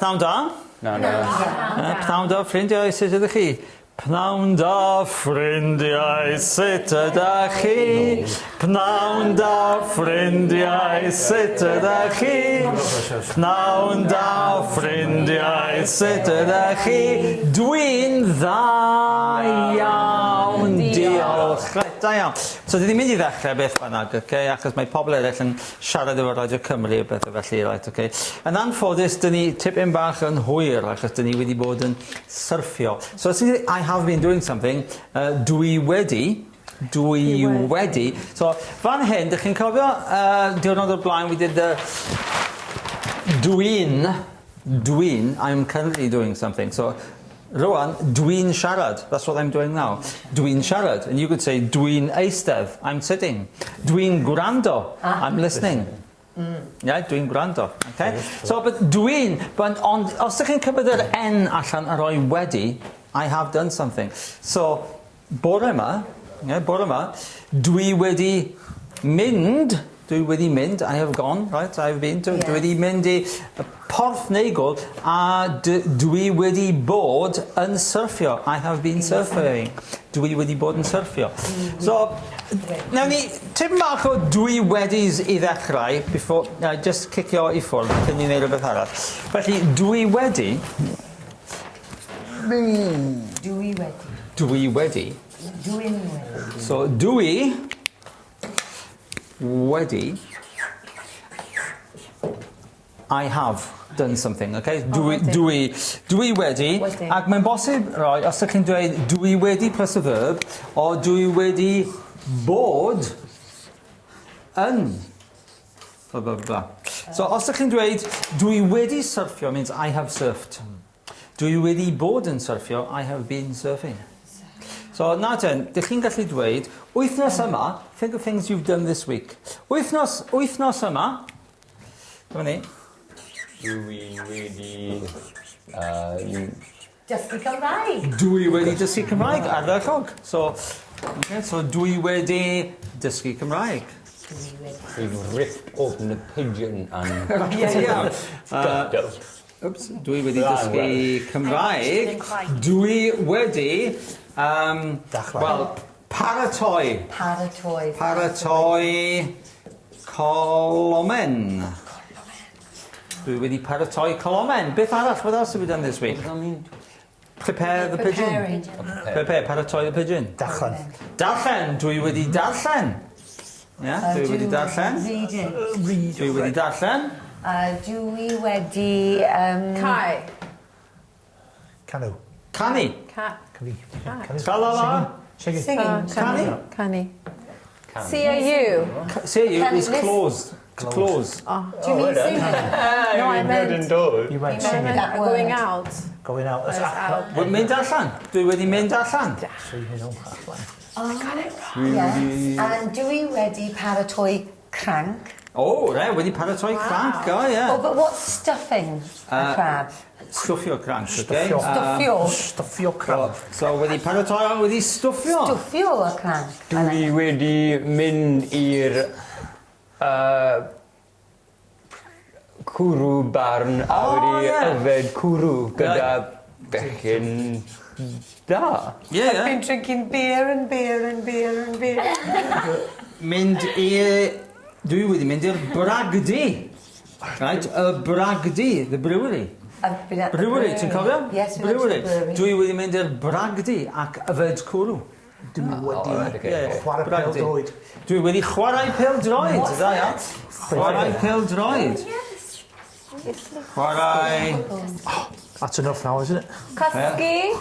Pnawn da. Pnawn da. Pnawn da ffrindiau, sut ydych chi? Pnawn da ffrindiau, sut ydych chi? Pnawn da ffrindiau, sut ydych chi? Pnawn da ffrindiau, sut ydych chi? Dwi'n dda iawn, diolch. Reit, da iawn. So dyn ni'n mynd i ddechrau beth bynnag, okay, achos mae pobl eraill yn siarad efo Radio Cymru a bethe felly reit ok. Yn anffodus 'dyn ni tipyn bach yn hwyr achos 'dyn ni wedi bod yn syrffio. So os ti'n I have been doing something yy dwi wedi dwi wedi so fan hyn 'dych chi'n cofio yy diwrnod o'r blaen we did the dwi'n Dwi'n, I'm currently doing something, so rŵan dwi'n siarad, that's what I'm doing now. Dwi'n siarad, and you could say dwi'n eistedd, I'm sitting. Dwi'n gwrando, I'm listening. Yeah, dwi'n gwrando, okay? So, but dwi'n, but ond os ydych chi'n cymryd yr N allan a roi wedi, I have done something. So, Bore 'ma, ie, bore 'ma, dwi wedi mynd, dwi wedi mynd, I have gone, right, I have been to, dwi wedi mynd i Porth Neigwl a d- dwi wedi bod yn syrffio, I have been surfing. Dwi wedi bod yn syrffio. So, nawn ni tipyn bach o dwi wedis i ddechrau before, just cicio i ffwrdd cyn i ni neud rwbeth arall. Felly, dwi wedi Dwi wedi. Dwi wedi. Dwi'n wedi. So dwi wedi I have done something ok? Dwi dwi dwi wedi Wedi. ac mae'n bosib roi os ydych chi'n dweud dwi wedi plus y verb o dwi wedi bod yn blah blah blah. So os ydych chi'n dweud dwi wedi syrffio means I have surfed. Dwi wedi bod yn syrffio I have been surfing. So nawr ten, dych chi'n gallu dweud wythnos yma, think of things you've done this week. Wythnos, wythnos yma, dyma ni. Dwi wedi yy Dysgu Cymraeg! Dwi wedi dysgu Cymraeg, ardderchog. So, okay, so dwi wedi dysgu Cymraeg. Dwi wedi. We've ripped open a pigeon and... Ie, iawn. Wps, dwi wedi dysgu Cymraeg. Dwi wedi yym... Dechrau. Wel, paratoi. Paratoi. Paratoi colomen. Dwi wedi paratoi colomen. Beth arall? What else have we done this week? What does that mean? Prepare the pigeon. Preparing. Prepare, paratoi the pigeon. Darllen. Darllen! Dwi wedi darllen. Ie, yeah, dwi wedi darllen. Reading. Read. Dwi wedi darllen. Dwi wedi... Um, Cau. Canu. Canu. Ca. Canu. Canu. Tra la la. Singing. Singing. Canu. Canu. C-A-U. C-A-U is close. To close. Oh. Do you mean singing? No, I meant... You went I singing. meant going out. Going out. out. Wel, mynd allan. Dwi wedi mynd allan. So you know, allan. Yes. And dwi wedi paratoi cranc. O, re, wedi paratoi cranc, o ie. Oh, but what's stuffing a crab? Stwffio cranc, oce? Stwffio. Stwffio. Stwffio crab. So wedi paratoi a wedi stwffio. Stwffio y cranc. Dwi wedi mynd i'r yy cwrw barn a O, wedi ie. yfed cwrw gyda bechgyn da. Ie ie. I've been drinking beer and beer and beer and beer. Mynd i... Dwi wedi mynd i'r bragdy. Right, y bragdy, the brewery. I've been at the Brewery, ti'n cofio? Yes, we went to brewery. the brewery. Dwi wedi mynd i'r bragdy ac yfed cwrw. Dwi wedi Oh, right, okay. Ie, chwarae bragdy. pêl-droed. Dwi wedi chwarae pêl-droed, da iawn. Chwarae pêl-droed. Chwarae... That's enough now, isn't it? Cysgu.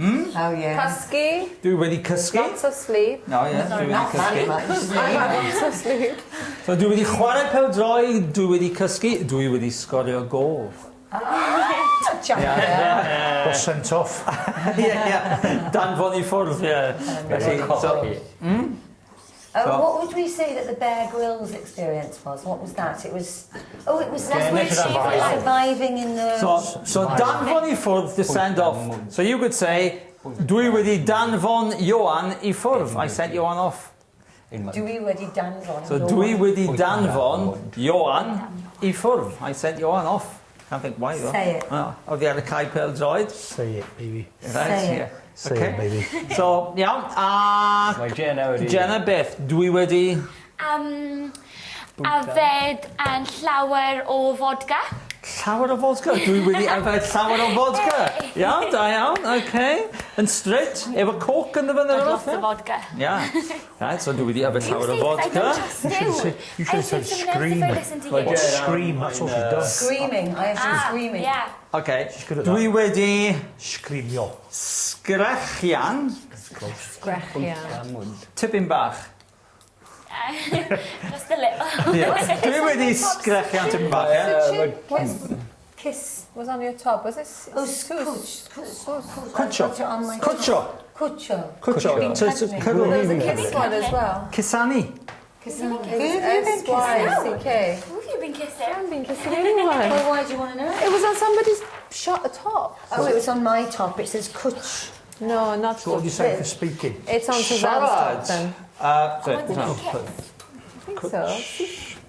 Oh, yeah. Cysgu. Dwi wedi cysgu. Lots of sleep. O ie, dwi wedi Not cysgu. that much. I had lots of sleep. So dwi wedi chwarae pêl-droed, dwi wedi cysgu, dwi wedi sgorio gôl. Champion. Was sent off. Ie, ie. Danfon i ffwrdd, ie. Felly, so... What would we say that the Bear Grylls experience was? What was that? It was... Oh, it was surviving in the... So, so danfon i ffwrdd to send off. So you could say, dwi wedi danfon Ioan i ffwrdd. I sent Ioan off. Dwi wedi danfon So dwi wedi danfon Ioan i ffwrdd. I sent Ioan off. Can't think why though. Say it. Oh, oddi ar y cae pêl-droed. Say it, baby. Right, Say it. yeah. Say Okay. it, baby. So, iawn, a Mae Jenna wedi... Jenna beth, dwi wedi... Yfed yn llawer o fodca. Llawer o vodka. Dwi wedi yfed llawer o vodka. Iawn, da iawn, okay. Yn straight, efo coke yn fyny Lots of vodka. Yeah. Right, so dwi wedi yfed llawer o You see, 'cause I vodka. don't trust you. You should have said- you should have I said think someone else if scream. I listen to Mae you. Jenna Scream, that's all she's done. Screaming. I have been Ah, screaming. Yeah. Okay. good at Dwi that. wedi Screamio. sgrechian Sgrechian. tipyn bach. Just a little. Yeah. Dwi wedi sgrechian tipyn bach, ie. Mae What Kiss. was on your top? Was it Oh, sus? scooch. Cwtio. I've got it on my Cwtio. Cwtio. Cwtio. Cuddle. Cuddle. There was a kiss one as well. Cusanu. Kissing. S-Y-C-K. Who have you been kissing? I haven't been kissing anyone. Well, why do you want to know? It was on somebody's shot top. Oh, it was on my top. It says cwtch. No, not So what do you say for speaking? It's on Suzanne's top Siarad. then. Sorry, What did no. you kiss? I think so.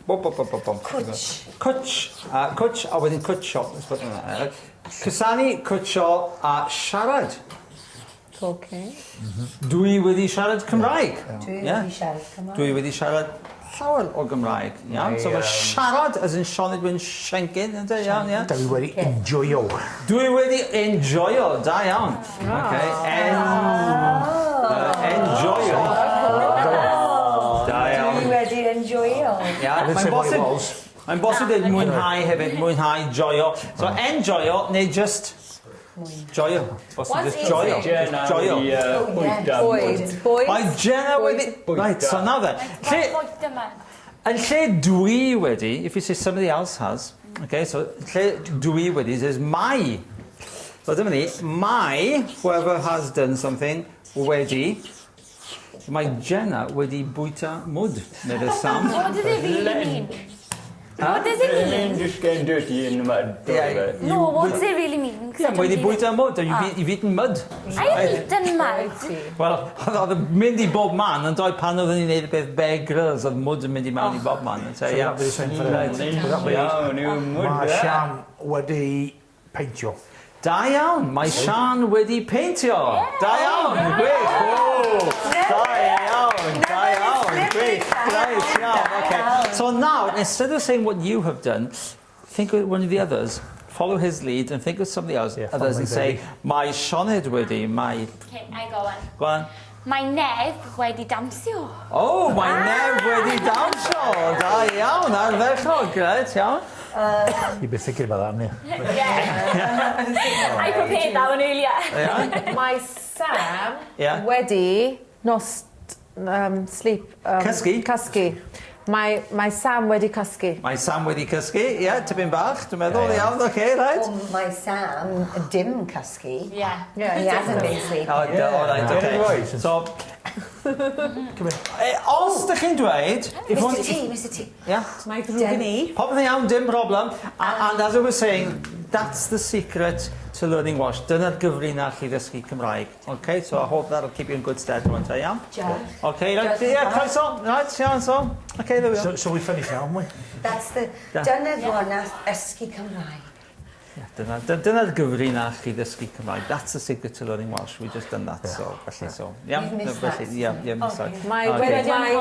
Bum, bum, bum, bum, bum. Cwtch. Cwtch. Cwtch, a wedyn cwtio. Let's put that there. Cusanu, cwtio a siarad. Talking. Dwi wedi siarad Cymraeg. Dwi Yeah. wedi siarad Cymraeg. Dwi wedi siarad llawer o Gymraeg. Iawn? So mae siarad, as in Sioned Wyn Siencyn, ynddo? Iawn, ie? Dwi wedi enjoyo. Dwi wedi enjoyo, da iawn. Okay. Enjoyo. Da iawn. Dwi wedi enjoyo. Ia, I didn't mae'n say what it bosib, was. mae'n bosib dweud mwynhau hefyd, mwynhau, joio. So enjoyo, neu just joio. Bosib What's just joio. easy? Jenna Just joio. wedi Oh, yes. bwyta Boyd. Boyd. Mae Jenna wedi... Bwyta. Right, so now then. Lle, Bwyta yma. yn lle dwi wedi, if you say somebody else has, okay, so lle dwi wedi says mai. So dyma ni, mai, whoever has done something, wedi, mae Jenna wedi bwyta mwd, medde Sam. What does it really mean? What does it mean? Just getting dirty in the mud. Yeah. No, what does it really mean? 'Cause I Yeah, don't wedi really- bwyta mwd, you've, you've eaten mud. I have eaten mud. Wel, oedd yn mynd i bob man, yn doi pan oedden ni'n neud y peth Bear Grylls, oedd mwd yn mynd i mewn i bob man. So, So yeah. that'd be the same for the... Right. Would that be... Iawn, yw mwd. Mae e. Sian wedi peintio. Da iawn, mae Sian wedi peintio. Da iawn, gwych. O, Da iawn, da iawn, gwych. Great, iawn, okay. So now, instead of saying what you have done, think of one of the others. Follow his lead and think of somebody else, Yeah, follow others me, and say, baby. mae Sioned wedi, mae... Okay, I got one. Go on. Mae Nef wedi dawnsio. Oh, mae Nef wedi dawnsio. Da iawn, ardderchog, grêt, iawn. You've been thinking about that, haven't you? Yeah. I prepared that one earlier. Mae Sam Yeah. wedi nos sleep... Cysgu. Cysgu. Mae, mae Sam wedi cysgu. Mae Sam wedi cysgu, ie, yeah, tipyn bach, dwi'n meddwl, iawn, oce, okay, right. Well, mae Sam dim cysgu. Yeah. Yeah, He hasn't been sleeping. Oh, yeah, all right, okay. Right. So, os dych chi'n dweud... if Mr one- T, Mr T. Yeah. Mae ddrwg yn i. Popeth yn iawn, dim problem. And as I was saying, that's the secret to learning Welsh. Dyna'r gyfrinach i ddysgu Cymraeg. Okay, so I hope that'll keep you in good stead rwan, ta, iawn? Diolch. Okay, right, Diolch yn yeah, fawr. croeso. Right, iawn, so. Okay, there we are. So we finished now, haven't we? That's the... Da. Dyna ddinas ysgu Cymraeg. Dyna, dyna'r gyfrinach i ddysgu Cymraeg. That's the secret to learning Welsh. We've just done that, so, felly, so. Yeah, You've missed felly, that. yeah, yeah, missed that. Mae Okay. wedi... Mae...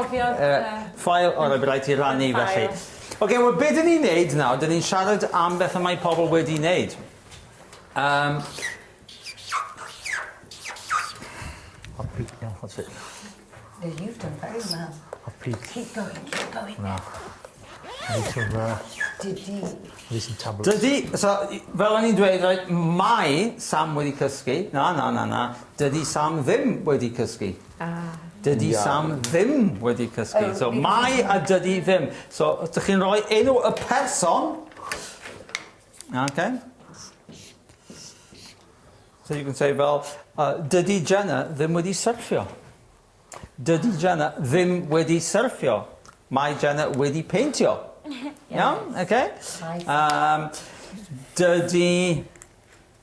Ffael, o, rhaid rhaid ti rannu, felly. Ffael. Oce, okay, wel, be dyn ni'n neud nawr, dyn ni'n siarad am beth y mae pobl wedi neud. I've peaked now, that's it. No, you've done very well. I've peaked. Keep going, keep going. No. I need some, Did you? I need some tablets. Dydy, so, fel o'n i'n dweud, right, mae Sam wedi cysgu. Na, na, na, na. Dydy Sam ddim wedi cysgu. Ah. Dydy Iawn. Sam ddim wedi cysgu. Oh, So, because- mae a dydy ddim. So, os ydych chi'n rhoi enw y person... Okay. So you can say fel, dydy Jenna ddim wedi syrffio. Dydy Jenna ddim wedi syrffio. Mae Jenna wedi peintio. Iawn? Okay? Nice. Dydy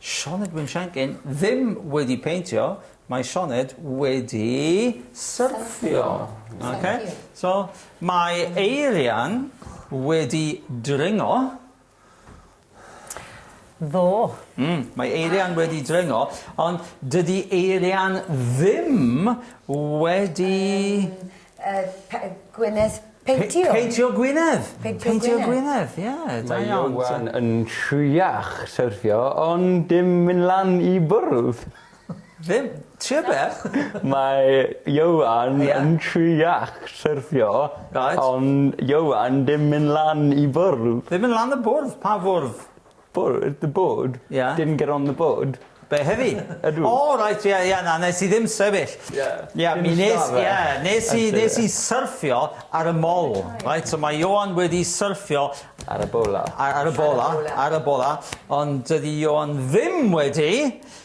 Sioned Wyn Siencyn ddim wedi peintio, mae Sioned wedi syrffio. Okay? Syrffio. So, mae Eirian wedi dringo. Ddo. Mae Eirian wedi dringo, ond dydy Eirian ddim wedi... Gwynedd peintio. Peintio Gwynedd. Peintio Gwynedd, ie. Da Mae iawn. Iwan yn triach syrffio, ond dim mynd lan i bwrdd. Ddim, trio beth? Mae Iwan Ie. yn triach syrffio, Right. ond Iwan dim mynd lan i bwrdd. Ddim yn lan y bwrdd, pa fwrdd? Bwrdd, the board. Ie. Didn't get on the board. Be, heddi? Ydw. O, reit, ie, ie, na, nes i ddim sefyll. Ie. Ie, mi Dim nes, safle. ie, nes i, That's it. nes i syrffio ar y mol. Right, so mae Ioan wedi syrffio Ar y bola. ar y bola, ar y bola, ond dydy Ioan ddim wedi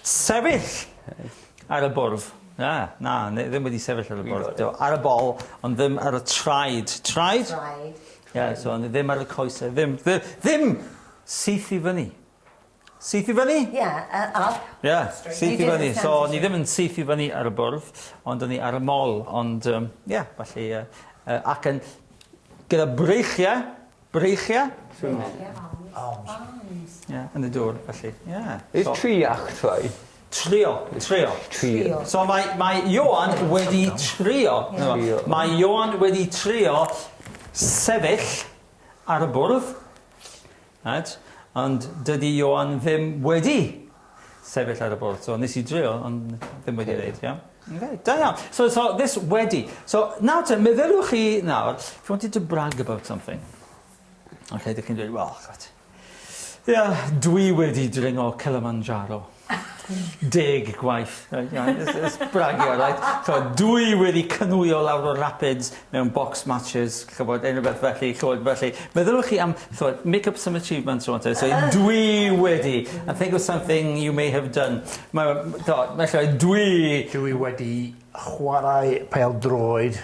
sefyll ar y bwrdd. Na, na, ddim wedi sefyll ar y bwrdd. got it. Ar y bol, ond ddim ar y traed. Traed? Traed. Ie, so ond ddim ar y coesau. Ddim, ddim, ddim syth i fyny. Syth i fyny? Yeah, up. Ie, yeah, syth i You fyny. didn't So, stand ni ddim yn syth i fyny ar y bwrdd, ond o'n i ar y mol. Ond, ie, yeah, felly, ac yn, gyda breichiau, breichiau, Arms. ie, yeah, yn y dŵr, felly, ie. Yeah. Is triach try? Trio, trio. Trio. So mae, mae Ioan wedi trio, no, Trio. mae Ioan wedi trio sefyll ar y bwrdd, right? Ond dydy Ioan ddim wedi sefyll ar y bwrdd. So nes i drio, ond ddim wedi wneud, yeah? Okay, da iawn. So this wedi. So nawr te, meddyliwch chi nawr, if you wanted to brag about something, okay, dych chi'n dweud, well, God, yeah, dwi wedi dringo Kilimanjaro. 10 gwaith. Right, yeah, it's bragio, right? So, dwi wedi canŵio lawr o rapids mewn box matches, chybod, unrhyw beth felly, chybod, felly. Meddylwch chi am, chybod, make up some achievements or whatever. So, dwi wedi, and think of something you may have done. Mae, do, dwi Dwi wedi chwarae pêl droed,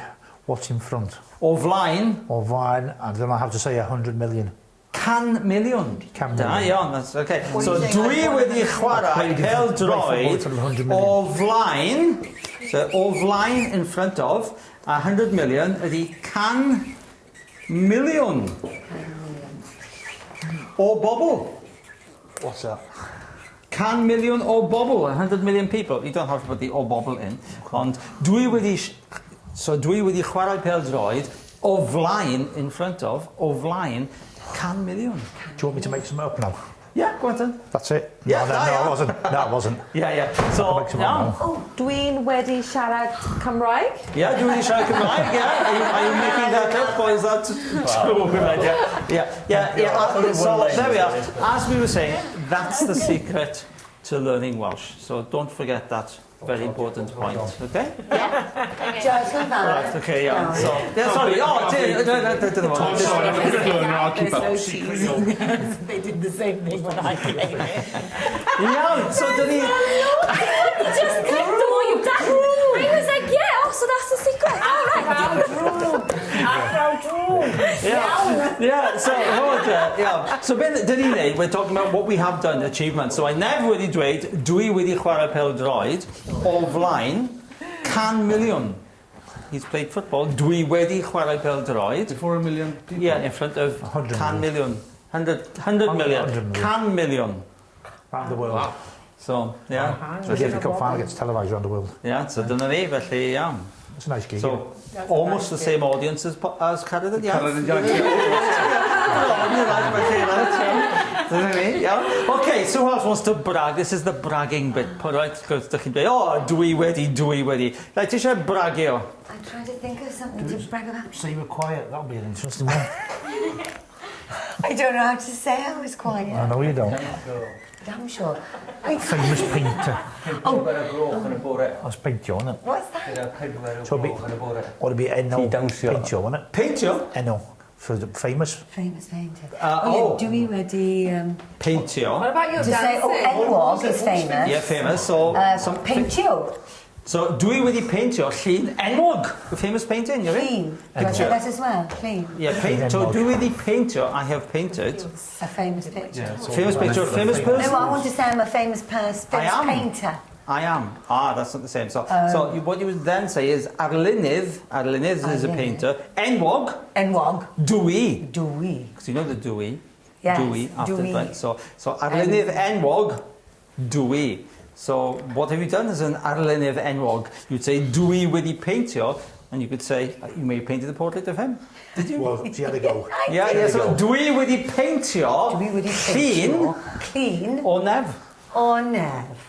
what's in front? o flaen O flaen, I don't know how to say 100 million. 100 million. Can Da million. iawn, that's okay. So you saying dwi I wedi chwarae Played in pêl front- played droed football for 100 million. o flaen, so o flaen in front of, 100 million ydy 100 miliwn o bobl. What's that? 100 miliwn o bobl, 100 million people. You don't have to put the o bobl in. Ond dwi wedi, so dwi wedi chwarae pêl droed o flaen, in front of, o flaen, 100 miliwn. Do you want me to make something up now? Yeah, go on then. That's it. Yeah, no, da no, no, iawn. it wasn't. No, it wasn't. Yeah. So, Make some up iawn. now. Oh, dwi'n wedi siarad Cymraeg. Yeah, dwi wedi siarad Cymraeg, yeah. Are you making that up or is that true? Right, yeah. So there we are. As we were saying, that's the secret to learning Welsh. So don't forget that very important point, okay? Diolch yn fawr. Right, okay, yeah. So, yeah, sorry. Oh, dear, no, no, no, no, no. Sorry, I'm a good learner, I'll keep There's up. no cheese. They did the same thing when I came in. Iawn, so dyn ni... It just clicked the more you've done. I was like, yeah, oh, so that's the secret. All right. Yeah, so, hold yeah. So beth dyn ni'n neud, we're talking about what we have done, achievement. So I never wedi dweud, dwi wedi chwarae pêl droed o flaen 100 miliwn. He's played football. Dwi wedi chwarae pêl droed. Before a million people. Yeah, in front of 100 can million. 100 million. 100 million. Can million. Round the world. So, yeah. So the FA Cup final gets televised around the world. Yeah, so dyna ni, felly, iawn. It's a nice gig. So, almost the same audience as Cariad Iaith. Cariad Iaith. Dyna ni, iawn. Okay, so who else wants to brag? This is the bragging bit, put right, because dych chi'n dweud, oh, dwi wedi, dwi wedi. Right, ti eisiau bragio? I'm trying to think of something to brag about. So you were quiet. That'll be an interesting one. I don't know how to say I was quiet. I know you don't. Damn sure. I, Famous painter. Oh. That's paintio, isn't it? What's that? So it'd be, or it'd be N-O. Ti dawnsio. Paintio, wouldn't it? Peintio? N-O. For the famous. Famous painter. Oh. Oh, yeah, dwi wedi... Peintio. What about your To say, oh, dancing? enwog is famous. Yeah, famous. So, some, Peintio. So, dwi wedi peintio llun enwog. The famous painting, you Clean. Do I say that as well? Clean. Yeah, paint, so Enwog. dwi wedi peintio, I have painted. A famous picture. Famous picture, famous person. No, I want to say I'm a famous person, I famous am. painter. I am. Ah, that's not the same. So what you would then say is arlunydd, arlunydd is a Arlunydd. painter. Enwog, Enwog. dwi. Dwi. Because you know the dwi. Yeah. Yes, Dwi after dwi. Right. So arlunydd enwog, dwi. So what have you done as an arlunydd enwog? You'd say dwi wedi peintio, and you could say you may have painted the portrait of him. Did you? Well, ti had a go. Yeah, so dwi wedi peintio Dwi wedi llun peintio llun o Nef. o Nef.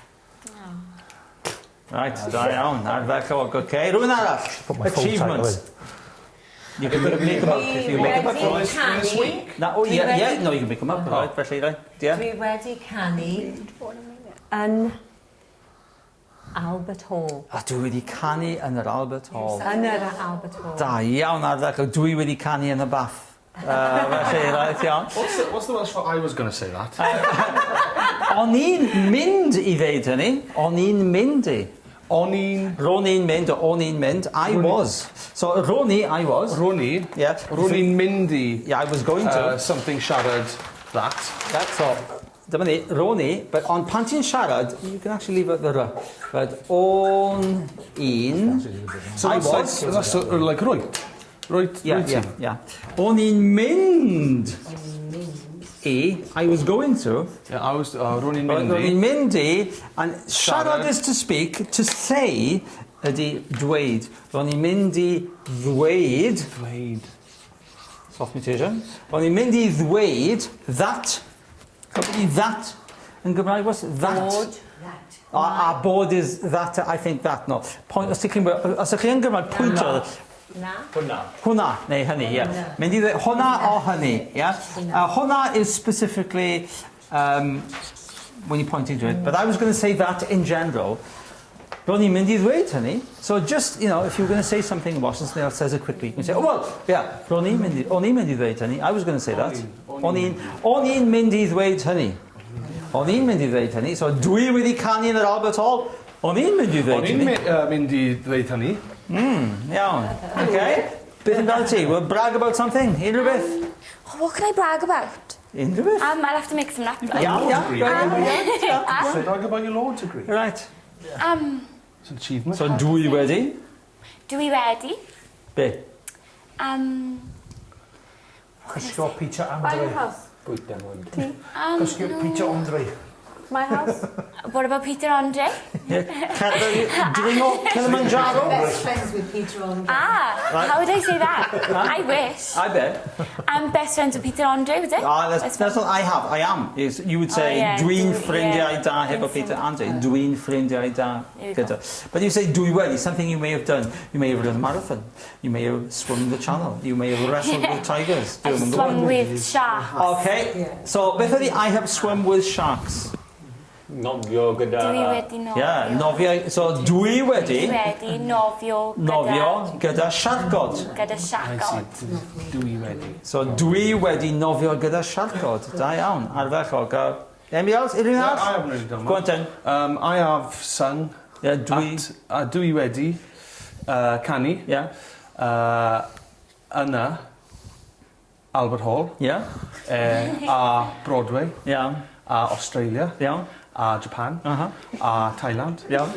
Right, da iawn, ardderchog. Okay, rhywun arall. Put my full title Achievements. in. You can make them up. If you make them up. Wedi canu. Na, oh, Dwi yeah, wedi- yeah, no, you can make them up, right, felly, right, yeah. Dwi wedi canu yn Albert Hall. A dwi wedi canu yn yr Albert Hall. Yn yr Albert Hall. Da iawn ardderchog. Dwi wedi canu yn y bath. Felly, right, iawn. What's the Welsh for I was going to say that? O'n i'n mynd i ddeud hynny. O'n i'n mynd i. O'n i'n... Ro'n i'n mynd, o'n i'n mynd. I was. So, ro'n i, I was. Ro'n i. Yeah. Ro'n i'n mynd i... Yeah, I was going to. Something siarad that. That's all. Dyma ni, ro'n i, but ond pan ti'n siarad, you can actually leave out the r. But o'n i'n... So I that's was. Like, that's like roit. Roit, Yeah, roit yeah, yeah. O'n i'n mynd i, I was going to. Yeah, I was, ro'n i'n mynd Ro'n i. i'n mynd i, and siarad Siarad. is to speak, to say ydy dweud. Ro'n i'n mynd i ddweud, Dweud. Soft mutation. Ro'n i'n mynd i ddweud that, gwybod i that yn Gymraeg was? That. Bod. That. A bod is that, I think that, no. Point, os ydych chi'n os ydych chi yn Gymraeg, pwyntio, Na. hwnna, neu hynny, ie. Mynd i ddweud hwnna o hynny, ie. Hwnna is specifically when you're pointing to it, but I was going to say that in general. Ro'n i'n mynd i ddweud hynny. So just, you know, if you were going to say something in Welsh and somebody else says it quickly, you can say, oh, well, yeah, ro'n i'n mynd i, o'n i'n mynd i ddweud hynny. I was going to say that. O'n i'n mynd i ddweud hynny. O'n i'n mynd i ddweud hynny. So dwi wedi canu yn yr Albert Hall. O'n i'n mynd i O'n ddweud i'n hynny. mynd i ddweud hynny. Iawn. Okay. Beth amdano ti? We'll brag about something. Unrhyw beth? Oh, what can I brag about? Unrhyw beth? I'll have to make some up. Iawn, iawn. Right. So brag about your law degree. Right. It's an achievement. So dwi wedi. Dwi wedi. Be? Cysgo Peter Andre. house. Bwyta mwyd. Cysgo Peter Andre. My house. What about Peter Andre? Cerdded, dringo Kilimanjaro? Best friends with Peter Andre. Ah, how would I say that? I wish. I bet. I'm best friends with Peter Andre, would it? Ah, that's what I have. I am. Yes, you would say, Oh, yeah. dwi'n Dwi- ffrindiau yeah. da hefo Peter Andre. Dwi'n ffrindiau da There you go. gyda. But you say dwi wedi, something you may have done. You may have run a marathon. You may have swum the channel. You may have wrestled with tigers. I've Dwi'm yn swum gwybod. with sharks. Okay, so beth ydi I have swum with sharks? Nofio gyda... Dwi wedi nofio. Yeah, nofio. So dwi wedi Dwi wedi nofio gyda... nofio gyda siarcod. Gyda siarcod. Dwi wedi. So dwi wedi nofio gyda siarcod. Da iawn, ardderchog. Anybody else? Unrhyw un I arall? haven't really done Go on much. then. I have sung Yeah, dwi... at, dwi wedi canu Yeah, yna Albert Hall yeah, a Broadway yeah, a Australia iawn. a Japan a Thailand. Iawn.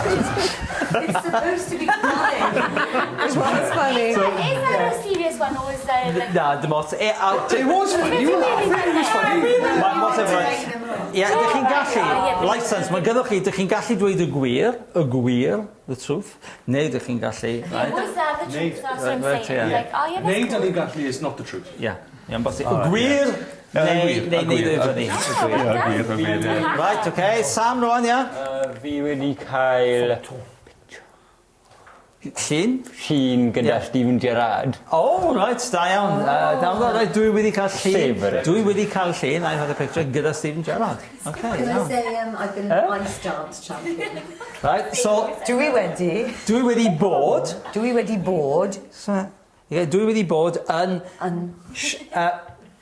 It's supposed to be funny. It was funny. Is that a serious one or is there like... Na, dim ots. It was funny. You were laughing. It was funny. Whatever. Ie, dych chi'n gallu, license, mae gyda chi, dych chi'n gallu dweud y gwir, the truth, neu dych chi'n gallu, right? Was that the truth? That's what I'm Right, saying. yeah. Like, oh yeah, that's Neu cool. da ni'n gallu is not the truth. Ie, iawn, bosib. Y gwir, neu Y gwir, neu y neud gwir, y fyny. Oh, well done. Gwir, ie. Right, okay, Sam rwan, ia. Fi wedi cael Llun. llun gyda Ie. Steven Gerrard. Oh, right, da iawn. Da iawn, right, dwi wedi cael llun. Favourite. Dwi wedi cael llun, I had a picture, gyda Steven Gerrard. Okay, Can I iawn. say I've been an ice dance champion? Right, so, Dwi wedi, dwi wedi bod, dwi wedi bod so, yeah, dwi wedi bod yn yn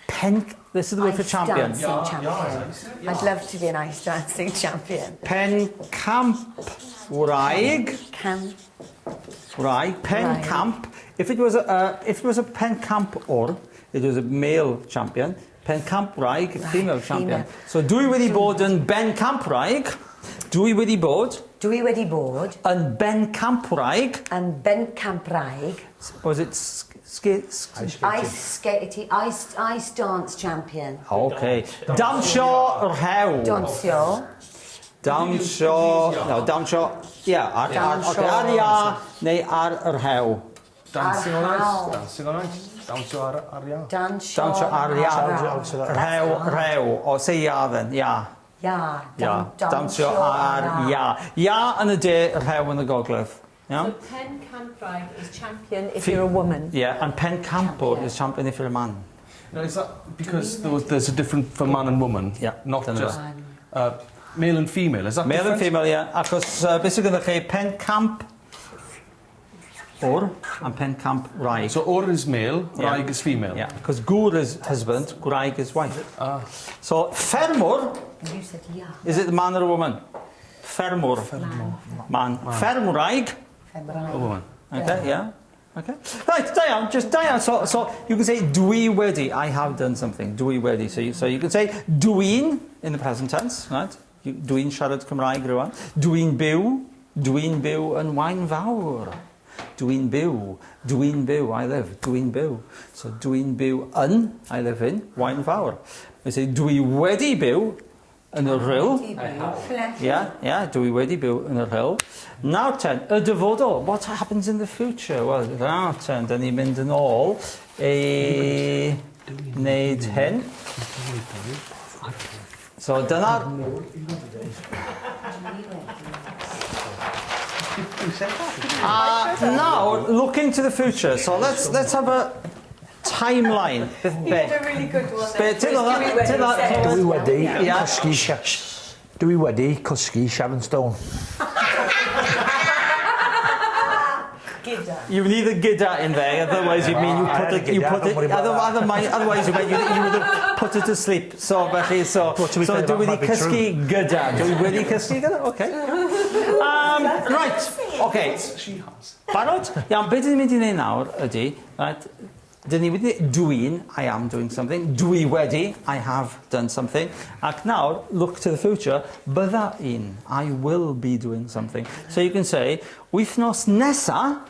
pen... This is the word for ice champion. dancing champion. I'd love to be an ice dancing champion. Pen camp wraig. Cam. Right, pen Right. camp. If it was a pen camp or it was a male champion. Pen camp wraig, female champion. female. So dwi wedi bod yn ben camp wraig. Dwi wedi bod Dwi wedi bod yn ben camp wraig. yn bencampwraig. Was it Skate, Ice skate, ice, ice dance champion. Okay. Dawnsio rhew. Dawnsio. Dawnsio... No, dawnsio... Yeah, ar, ar, okay, ar ia neu ar yr hew. Dancing on ice. Ar Dancing on ice. Dawnsio ar, ar ia. Dawnsio. Dawnsio ar ia. Dawnsio ar- Rhew, rhew. O, say ia then, ia. Ia. Ia. Dawnsio ar ia. Ia yn y de, rhew yn y gogledd. Iawn? So Pen Campride is champion if you're a woman. Yeah, and Pen Campwr is champion if you're a man. Now, is that because there's a difference for man and woman? Yeah, Not dyna just male and female. Is that Male and different? female, yeah. Achos beth sydd gyda chi, Pen Camp Or and Pen Camp Raig. So or is male, Yeah. raig is female. Yeah, because gŵr is husband, gwraig is wife. Ah. So, ffermwr, You said ia. is it the man or a woman? Ffermwr. Man. Ffermwraig. A woman. Okay, yeah. Okay. Right, da iawn, just da iawn. So you can say dwi wedi, I have done something. Dwi wedi. So you can say dwi'n in the present tense, right? Dwi'n siarad Cymraeg rwan. Dwi'n byw, dwi'n byw yn Waun Fawr. Dwi'n byw, dwi'n byw, I live, dwi'n byw. So dwi'n byw yn, I live in, Waun Fawr. We say dwi wedi byw yn y Rhyl. Yeah, yeah, dwi wedi byw yn y Rhyl. Nawr ten, y dyfodol. What happens in the future? Wel, nawr ten, dyn ni'n mynd yn ôl i wneud hyn. So dyna'r... A nawr, looking to the future. So let's have a timeline. Beth be? A really good one. Be, ti'n dod? Ti'n dod? Dwi wedi Yeah. cysgu... Dwi wedi cysgu Sharon Stone. Gyda. You need a gyda in there, otherwise you mean you I put had a it, you gyda, put don't it, worry about that. otherwise you meant you would have put it to sleep. So felly, so, Well, to be so fair, dwi that wedi might be cysgu gyda. Dwi wedi cysgu gyda? Okay. Right, okay. She has. Barod? Iawn, beth dyn ni'n mynd i wneud nawr ydy, right, dyn ni wedi dwi'n, I am doing something, dwi wedi, I have done something, ac nawr, look to the future, bydda i'n, I will be doing something. So you can say, wythnos nesa,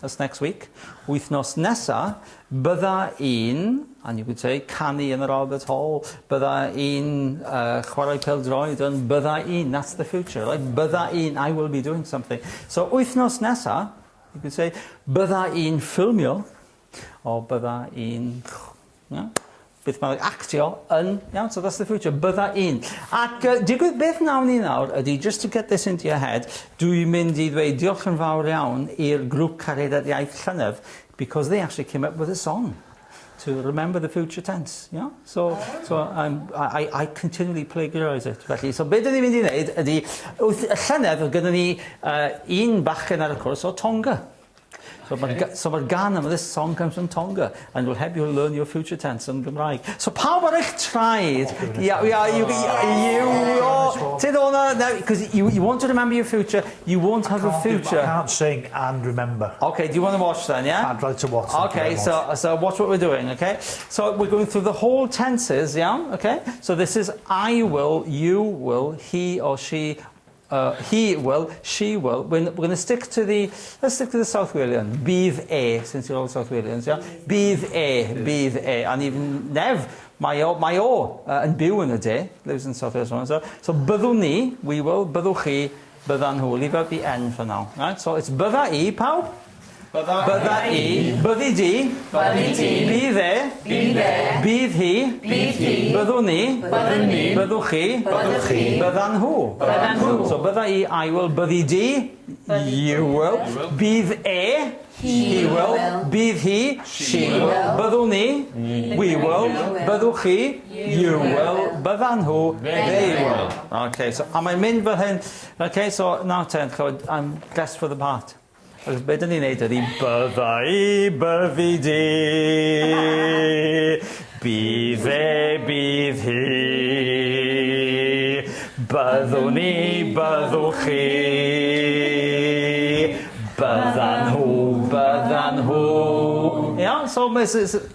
that's next week, wythnos nesa, bydda i'n, and you could say, canu yn yr Albert Hall, bydda i'n chwarae pêl-droed, yn bydda i'n, that's the future, right? Bydda i'n, I will be doing something. So wythnos nesa, you could say, bydda i'n ffilmio, o bydda i'n, yeah, beth mae'n actio yn, iawn, so that's the future, bydda i'n. Ac digwydd beth nawn ni nawr ydy, just to get this into your head, dwi'n mynd i ddweud diolch yn fawr iawn i'r grŵp Cariad at Iaith llynedd, because they actually came up with a song to remember the future tense, yeah? So I continually plagiarise it. Felly, so beth dyn ni'n mynd i wneud ydy, wrth y llynedd, oedd gyda ni un bachgen ar y cwrs o Tonga. So mae'r so ma gan yma, this song comes from Tonga, and will help you learn your future tense yn Gymraeg. So pawb ar eich traed, yeah, you, oh, ti'n dod na, because you want to remember your future, you won't have a I future. can't sing and remember. Okay, do you want to watch then, yeah? I'd like to watch. Thank you Okay, very so, much. so watch what we're doing, okay? So we're going through the whole tenses, yeah? Okay? So this is I will, you will, he or she, he will, she will. We're going to stick to the, let's stick to the South Walian. Bydd e, since you're all South Walians, yeah? Bydd e, bydd e. And even Nev, mae o yn byw yn y de, lives in South Wales. So byddwn ni, we will, byddwch chi, byddan nhw. Leave out the N for now. Right? So it's bydda i, pawb? Bydda i, byddi di, byddi di, bydd e, bydd e, bydd hi, bydd hi, byddwn ni, byddwn ni, byddwch chi, byddwch chi, byddan nhw, byddan nhw. So bydda i, I will, byddi di, you will, bydd e, he will, bydd hi, she will, byddwn ni, we will, byddwch chi, you will, byddan nhw, they will. Okay, so, a mae'n mynd fel hyn. Okay, so now ten, ch'mod, I'm dressed for the part. Achos be dyn ni'n neud ydy bydda i, byddi di, bydd e, bydd hi, byddwn ni, byddwch chi, byddan nhw, byddan nhw. Iawn, so mae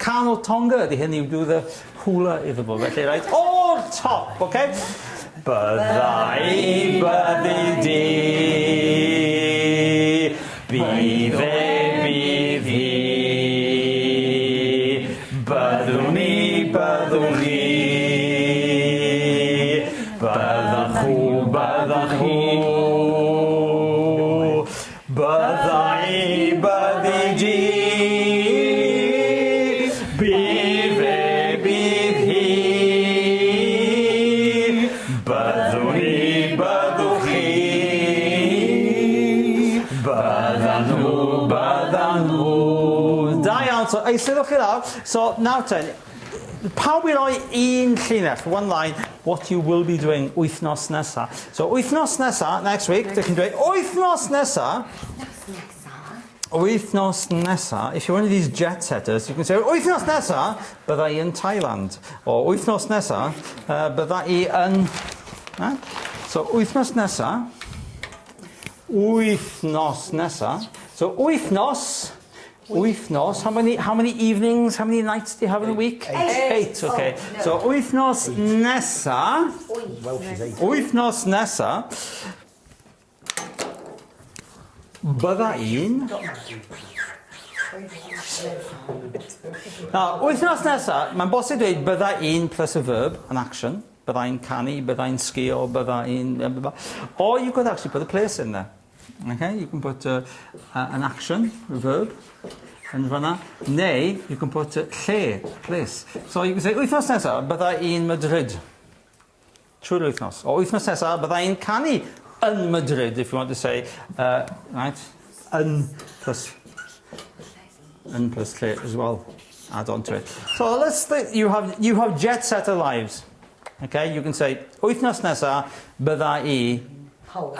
cân o Tonga ydy hyn, you do the hula iddo fo, felly, right, o'r top, okay? Bydda i, byddi di, bydd e, bydd hi, Byddwn i, byddwn i. Byddach chw, byddach chi. Bydda i, byddi di. Bydd e, bydd hi. Byddwn i, byddwch chi. Byddan nhw, byddan nhw. Da iawn, so eisteddwch chi lawr. So, nawr ten, pawb i roi un llinell, one line, what you will be doing wythnos nesa. So, wythnos nesa, next week, dych chi'n dweud, wythnos nesa, wythnos nesa, if you're one of these jet setters, you can say, wythnos nesa, bydda i yn Thailand. Or wythnos nesa, bydda i yn... Right? So, wythnos nesa, wythnos nesa. So, wythnos, wythnos, how many evenings, how many nights do you have in a week? Eight. Eight, okay. Oh, no. So, wythnos nesa, Welsh is eight. Wythnos nesa, bydda i'n... Now, wythnos nesa, mae'n bosib dweud bydda i'n plus a verb, an action. Bydda i'n canu, bydda i'n sgio, bydda i'n... Or you could actually put a place in there. Okay, you can put an action, a verb, yn fanna. Neu, you can put lle, place. So you can say, wythnos nesa, bydda i'n Madrid. Trwy'r wythnos. O wythnos nesa, bydda i'n canu yn Madrid, if you want to say, right, yn plus lle as well. Add on to it. So let's think, you have jet setter lives. Okay, you can say, wythnos nesa, bydda i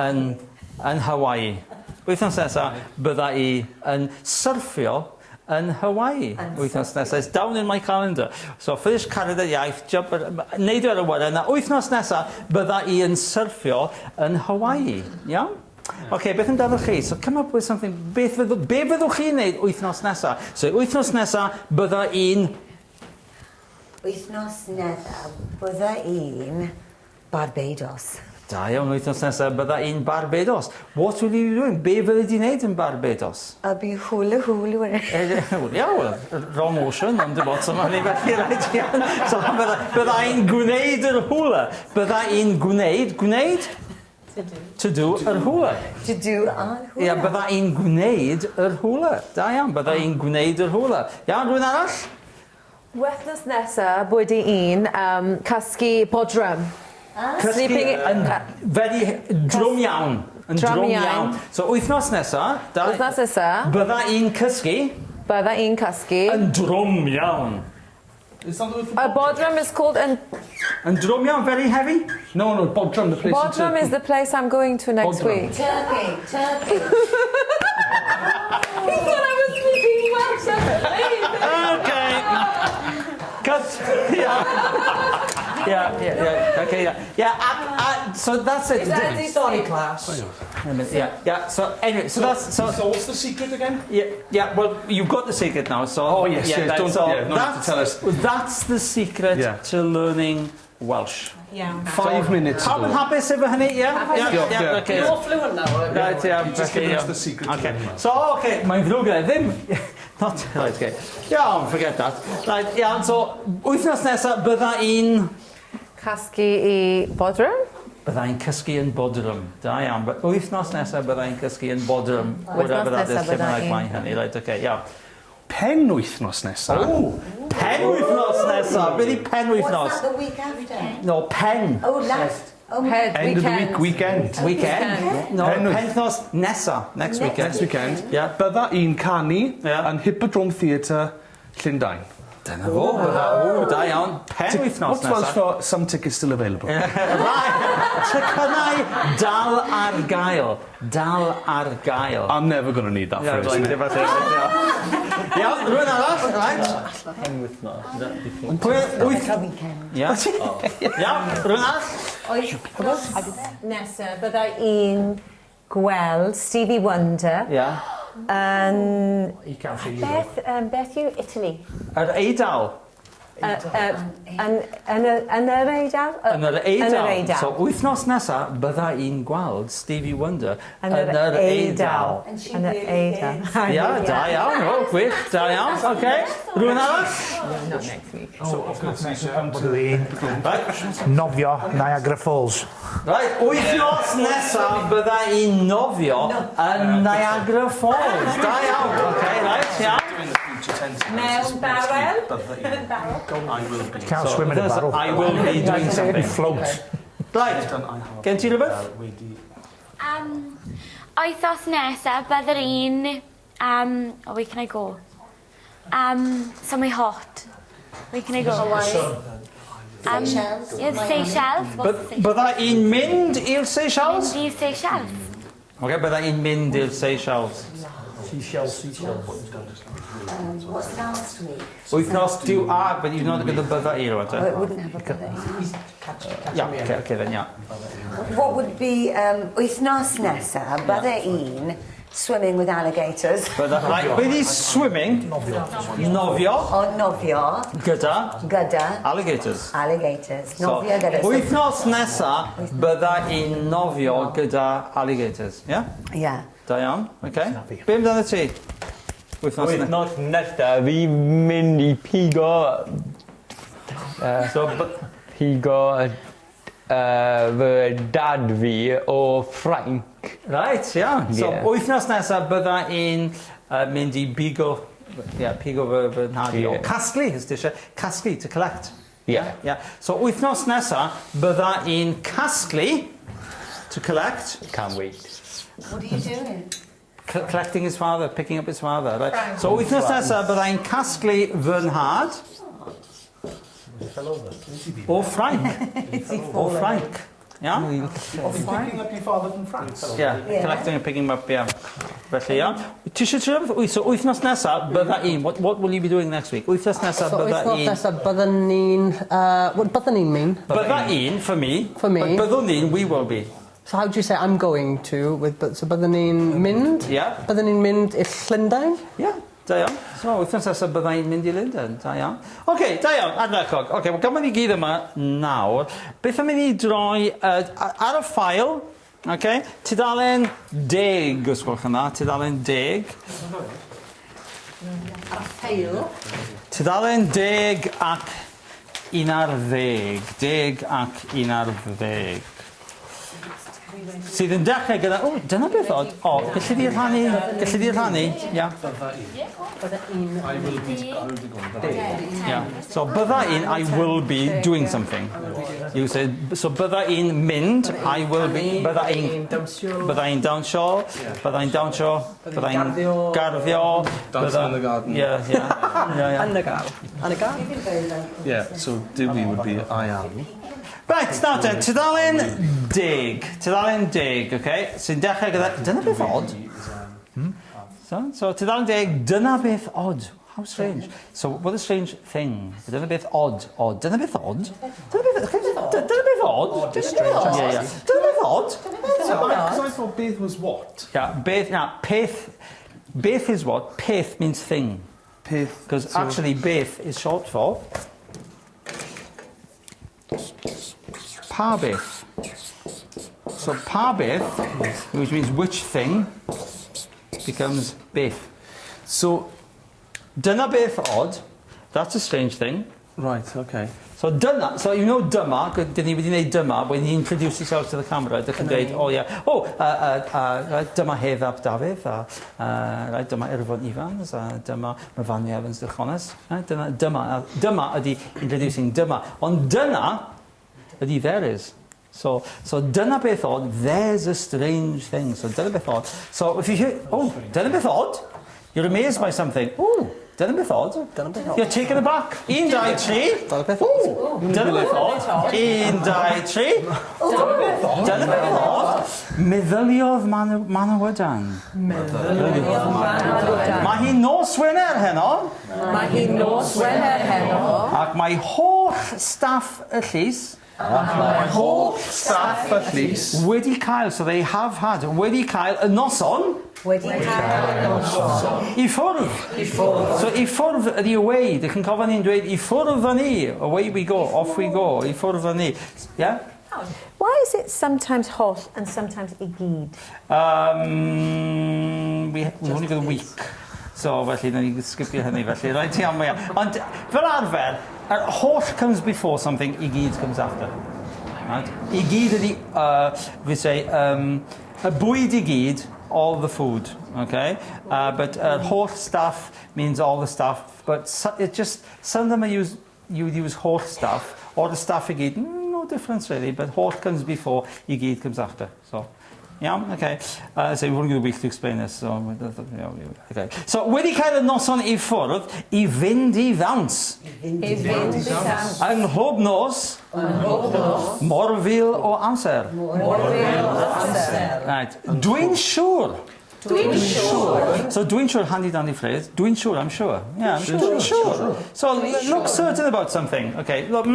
yn Hawaii. Wythnos nesa, bydda i yn syrffio yn Hawaii. Wythnos nesa. It's down in my calendar. So finish Canada iaith, jump, neud o ar y awyren, a wythnos nesa, bydda i yn syrffio yn Hawaii. Iawn? OK, beth amdano chi? So come up with something. Be fyddwch chi'n neud wythnos nesa? So wythnos nesa, bydda i'n... Wythnos nesa, bydda i'n Barbados. Da iawn, wythnos nesa, bydda i'n Barbados. What will you be doing? Be fyddi di'n neud yn Barbados? I'll be hula hula. Yeah, well, wrong ocean, ond dim ots yma ni felly, right, iawn. So bydda i'n gwneud yr hula. Bydda i'n gwneud, gwneud? To do. To do yr hula. To do our hula. Ie, bydda i'n gwneud yr hula. Da iawn, bydda i'n gwneud yr hula. Iawn, rhywun arall? Wythnos nesa, bydda i'n cysgu Bodrum. Cysgu Sleeping- yn very drwm iawn. Yn Drwm drwm iawn. iawn. So wythnos nesa, da, Wythnos nesa, bydda i'n cysgu bydda i'n cysgu. yn drwm iawn. Is that the word for Bodrum is called, and Yn drwm iawn, very heavy? No, Bodrum, the place in Bodrum Turkey. is the place I'm going to next Bodrum. week. Turkey, Turkey. He thought I was speaking Welsh. Okay. Cut. Yeah. Okay, yeah. Yeah, so that's it. Sorry, class. Yeah. So anyway, so that's so. So what's the secret again? Yeah. Well, you've got the secret now. So Oh, yes, yeah, yes, that- don't- so yeah, no need to that's, tell us. That's the secret to learning Welsh. Yeah. 5 minutes Pawb yn ago. hapus efo hynny? Yeah, okay. You're fluent now, aren't you? Right, yeah, Just felly, given us yeah. the secret to Okay. learning Welsh. So, okay, mae'n ddrwg gyda ddim... Not, right, okay. Iawn, forget that. Right, iawn, so, wythnos nesaf, bydda i'n... Cysgu i Bodrum. Bydda i'n cysgu yn Bodrum. Da iawn. But wythnos nesaf bydda i'n cysgu yn Bodrum. Whatever that is, Wythnos lle nesa bydda bynnag i'n- mae hynny. Right, okay, iawn. Pen wythnos nesaf. O, pen wythnos nesaf. Beth yw pen What's wythnos? that, the week after? No, pen. Oh, last. Oh, Head, End of the weekend. week, weekend. Weekend. No, Pen wyth- penwythnos nesa. Next Next weekend. Next weekend. Yeah. Bydda i'n canu yn Hippodrome Theatre, Llundain. Dyna fo. Bydda, o, da iawn. Pen wythnos What's Welsh nesa. for some tickets still available? Right. Tocynnau dal ar gael. Dal ar gael. I'm never going to need that Yeah, phrase. right, right, Iawn, rhywun arall, right? Pen wythnos. Is that before? Pwy, wyth... A weekend. Iawn. Iawn, rhywun arall? Wythnos nesa, bydda i'n gweld Stevie Wonder Ia. yn... You can't see you. Beth, beth yw Italy? Yr Eidal. Yn, yn, yn yr Eidal? Yn yr Eidal. Yn yr Eidal. So, wythnos nesa, bydda i'n gweld Stevie Wonder Yn yr Eidal. Yn yr Eidal. Ia, da iawn. O, gwych, da iawn. Oce. Rhywun arall? Not next week. Dwi'n nofio Niagara Falls. Right, wythnos nesa bydda i'n nofio yn Niagara Falls. Da iawn. Oce, right, iawn. Mewn barel. I will be. Can't swim in a barrel. I will be doing You something. float. Right, gen ti rhywbeth? Wedi... Wythnos nesaf, byddai'r un... Oh, where can I go? Somewhere hot. Where can I go? Seychelles. Yeah, the Seychelles. What's the Seychelles? Bydda i'n mynd i'r Seychelles? Mynd i'r Seychelles. Oce, bydda i'n mynd i'r Seychelles. Seashells, seashells. What's last week? Wythnos diw a, but you've not got the bydda i rwan Oh, it te. wouldn't have a bydda. Yeah, okay, okay then, yeah. What would be wythnos nesa, bydda un swimming with alligators. Bydda, right, beth i swimming? Nofio. Nofio. O nofio Gyda gyda alligators. alligators. So, Nofio gyda... wythnos nesa, bydda i'n nofio gyda alligators. Yeah? Yeah. Da iawn, okay. Be amdano ti? Wythnos nesa. Wythnos nesaf, fi mynd i pigo... So, pigo fy dad fi o Ffrainc. Right, iawn. So, Yeah. wythnos nesaf bydda i'n mynd i bigo, yeah, pigo fy, fy nhad i o Yeah. casglu, os ti eisiau, casglu, to collect. Yeah. Yeah. So, wythnos nesaf bydda i'n casglu, to collect, Can't wait. What are you doing? Collecting his father, picking up his father. Right? So, wythnos nesaf bydda i'n casglu fy nhad o Ffrainc. O Ffrainc. Yeah? Picking up your father from France? Yeah, Yeah. collecting and picking up, yeah. Felly, yeah. Ti eisiau trio beth? So, wythnos nesaf, bydda i'n... What will you be doing next week? Wythnos nesaf, So bydda wythnos i'n... nesaf byddwn ni'n... What byddwn ni'n mean? Bydda i'n, for me. For me. But byddwn ni'n, we will be. So how do you say I'm going to? With, so byddwn ni'n mynd? Yeah. Byddwn ni'n mynd i Llundain? Yeah, da iawn. So, wythnos nesaf bydda i'n mynd i Lundain. Da iawn. Oce, okay, da iawn, ardderchog. Oce, okay, wel, gan bod ni gyd yma nawr, beth am i ni droi ar y ffail, okay, tudalen 10, os gwelwch yn dda, tudalen 10. Ar y ffeil? Tudalen 10 ac 11. 10 ac 11. Sydd yn dechrau gyda... O, dyna beth od. O, gallu di rhannu? Gallu di rhannu? Ia. I will be, I will be going. Yeah. So bydda i'n, I will be doing something. You say, so bydda i'n mynd, I will be, bydda i'n dawnsio. Bydda i'n dawnsio, bydda i'n dawnsio, bydda i'n garddio. garddio. Dancing in the garden. Yeah. Yn y gardd. Yn y gardd? Yeah, so Dwi would be I am. Right, nawr ten, tudalen 10. Tudalen 10, okay? Sy'n dechrau gyda... Dyna beth od. So tudalen 10, dyna beth od. How strange. So, what a strange thing. Dyna beth od. Od. Dyna beth od. Dyna beth... Dyna beth od. Odd is strange. Yeah. Dyna beth od. Because I thought beth was what? Yeah, beth, now, peth, beth is what? Peth means thing. Peth. Because actually, beth is short for pa beth. So pa beth, which means which thing, becomes beth. So, Dyna beth od, that's a strange thing. Right, okay. So dyna, so you know dyma, dyn ni wedi gwneud dyma, when he introduced himself to the camera, dych chi'n dweud, oh yeah, oh, right, dyma Hedd ap Dafydd, a right, dyma Irfon Evans, a dyma Myfanwy Evans Dychones. Right, dyna, dyma, dyma ydy introducing dyma. Ond dyna ydy there is. So dyna beth od, there's a strange thing. So dyna beth od. So if you hear, oh, dyna beth od, you're amazed by something. Oh, dyna beth od. Dyna beth od. You're taken aback. Un, dau, tri. Dyna beth od. Ooh, dyna beth od. Un, dau, tri. Dyna beth od. Meddyliodd Manawydan. Mae hi'n nos Wener heno. Mae hi'n nos Wener heno. Ac mae holl staff y llys Mae holl staff y llys. Wedi cael, so they have had, wedi cael y noson. Wedi cael y noson. I ffwrdd. I ffwrdd. So i ffwrdd ydi away. Dych chi'n cofio ni'n dweud i ffwrdd â ni. Away we go, off we go, i ffwrdd â ni. Yeah? Why is it sometimes holl and sometimes i gyd? Um, we, we've only got a week. So felly, nawn ni sgipio hynny felly. Right, iawn, iawn. Ond fel arfer, yr holl comes before something, i gyd comes after. Right? I gyd ydi, we say, y bwyd i gyd, all the food, okay? But holl staff means all the staff, but so, it just, some of them are use, you would use holl staff, or the staff i gyd, no difference really, but holl comes before, i gyd comes after. So, iawn, okay. So we've only got a week to explain this, so, okay. So, wedi cael y noson i ffwrdd i fynd i ddawns. I fynd i ddawns. Yng nghlwb nos. Yng nghlwb nos. Morfil o amser. Morfil o amser. Right. Dwi'n siŵr. Dwi'n siŵr. So dwi'n siŵr, handy dandy phrase. Dwi'n siŵr, I'm sure. Yeah, I'm sure. Dwi'n siŵr. So look certain about something. Okay. Look,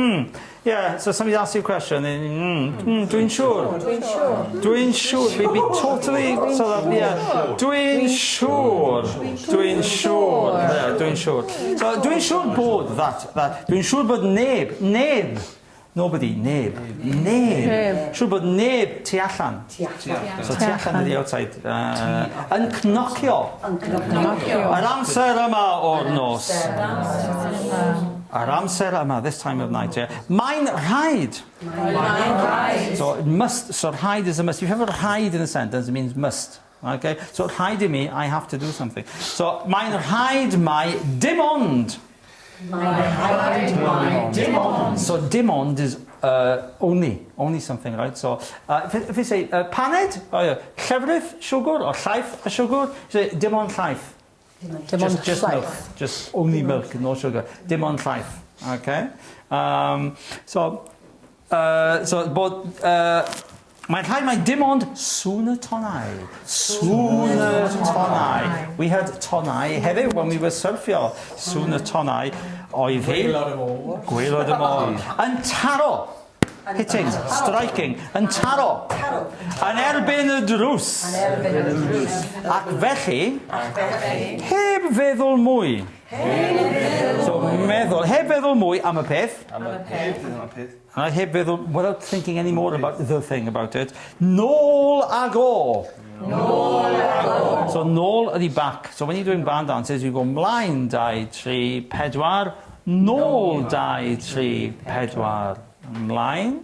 yeah. So somebody asks you a question. And, dwi'n siŵr. Dwi'n siŵr. Dwi'n siŵr. We'd be totally so that, yeah. Dwi'n siŵr. Dwi'n siŵr. Yeah, dwi'n siŵr. So dwi'n siŵr bod that. Dwi'n siŵr bod neb, neb. Nobody, neb. Neb. Siŵr bod neb tu allan. Tu allan. So tu allan ydi outside. Yn cnocio. Yn cnocio. Yr amser yma o'r nos. Yr amser yma, this time of night, yeah. Mae'n rhaid. Mae'n rhaid. So it must, so rhaid is a must. If you have a rhaid in a sentence, it means must. Okay? So rhaid i mi, I have to do something. So mae'n rhaid mai dim ond. Mae'n rhaid mai dim ond. So dim ond is only something, right? So if you say paned, oh yeah, llefrith, siwgr, or llaeth a siwgr, you say dim ond llaeth. Dim ond Just llaeth. milk. Just only milk, no sugar. Dim ond llaeth. Okay? So bod, mae'n rhaid mai dim ond sŵn y tonnau. Sŵn y tonnau. We had tonnau heddiw when we were surfio. Sŵn y tonnau oedd hi. Gwaelod y môr. Gwaelod y môr. Yn taro. Hitting, striking. Yn taro. Yn erbyn y drws. Erbyn y drws. Ac felly, heb feddwl mwy. So meddwl, heb feddwl mwy am y peth. Am y peth. A heb feddwl, without thinking any more about the thing about it. Nôl ag o. Nôl ag o. So nôl ydi back. So when you're doing barn dances, you go mlaen, dau, tri, pedwar. Nôl, dau, tri, pedwar. Mlaen,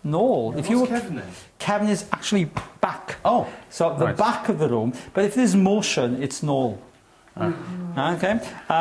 nôl. If you were, Cefn then? Cefn is actually back. Oh, So the right. back of the room, but if there's motion, it's nôl. Okay,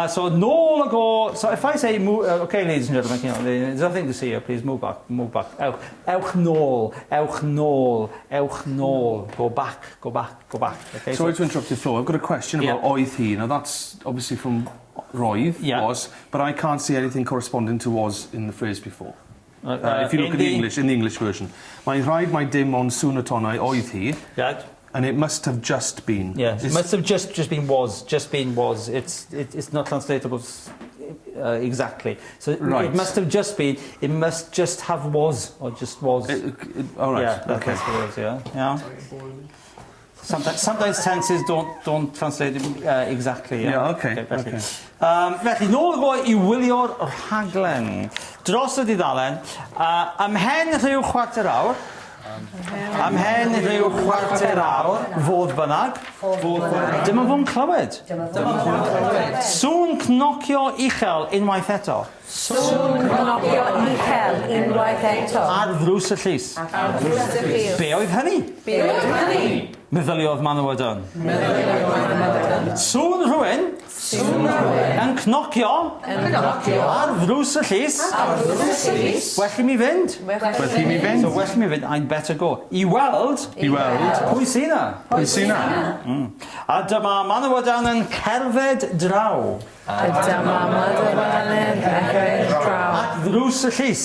so nôl ag o. So if I say, move, okay, ladies and gentlemen, there's nothing to see here. Please move back, move back. Ewch, ewch nôl, ewch nôl, ewch nôl. Go back, go back, go back. Okay. Sorry to interrupt your flow. I've got a question about oedd hi. Now that's obviously from roedd, was, but I can't see anything corresponding to was in the phrase before. If you look In at the English, in the English version. Mae'n rhaid mai dim ond sŵn y tonnau oedd hi, and it must have just been. Yeah, it must have just been was, just been was. It's not translatable exactly. So it must have just been. It must just have was or just was. All right. Yeah, okay. that's what it is. Yeah. Sometimes tenses don't translate exactly. Yeah, Yeah, okay, felly. okay. Felly, nôl ag o i wylio'r rhaglen. Dros y dudalen, ymhen rhyw chwarter awr, ymhen rhyw chwarter awr, fodd bynnag, dyma fo'n clywed. Sŵn cnocio uchel unwaith eto. Sŵn cnocio uchel unwaith eto. Ar ddrws y llys. Ar ddrws y llys. Be oedd hynny? Be oedd hynny? Meddyliodd Manawydan. Sŵn rhywun Sŵn rhywun yn cnocio yn cnocio ar ddrws y llys. Ar ddrws y llys. Well i mi fynd. Well i mi fynd. So well i mi fynd, I'd better go. I weld I weld. Pwy sy'n na? Pwy sy'n na? A dyma Manawydan yn cerdded draw. A dyma Manawydan yn cerdded draw. At ddrws drws y llys.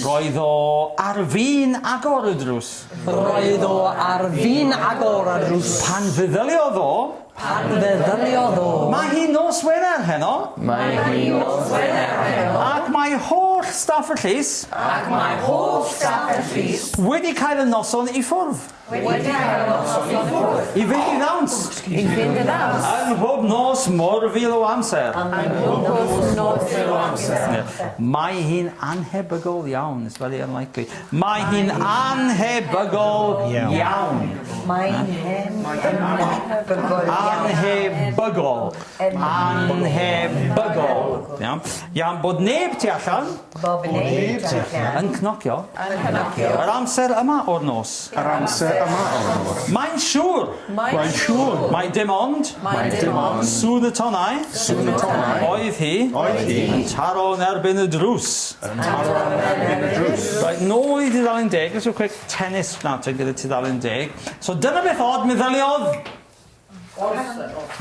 Roedd o ar fin agor y drws. Roedd o ar fin agor y drws. Pan feddyliodd o... Pan feddyliodd o... Mae hi nos Wener heno. Mae hi nos Wener heno. Ac mae holl staff y llys... Ac mae holl staff y llys... Wedi cael y noson i ffwrdd. Wedi cael y noson i ffwrdd. I fynd i ddawns. I fynd i ddawns. Ym mhob nos morfil o amser. Ym mhob nos morfil o amser. Mae hi'n anhebygol iawn. It's very unlikely. Mae hi'n anhebygol iawn. Mae hi'n anhebygol iawn. Anhebygol. Anhebygol. Iawn. Iawn, bod neb tu allan. Bob neb tu allan. Yn cnocio. Yn cnocio. Yr amser yma o'r nos. Yr amser yma o'r nos. Mae'n siŵr. Mae'n siŵr. Mae dim ond. Mae dim ond. Sŵn y tonnau. Sŵn y tonnau. Oedd hi. Oedd hi. Yn taro yn erbyn y drws. Yn taro yn erbyn y drws. Right, nôl i dudalen deg. Let's do a quick tennis nawr te gyda tudalen deg. So dyna beth od meddyliodd.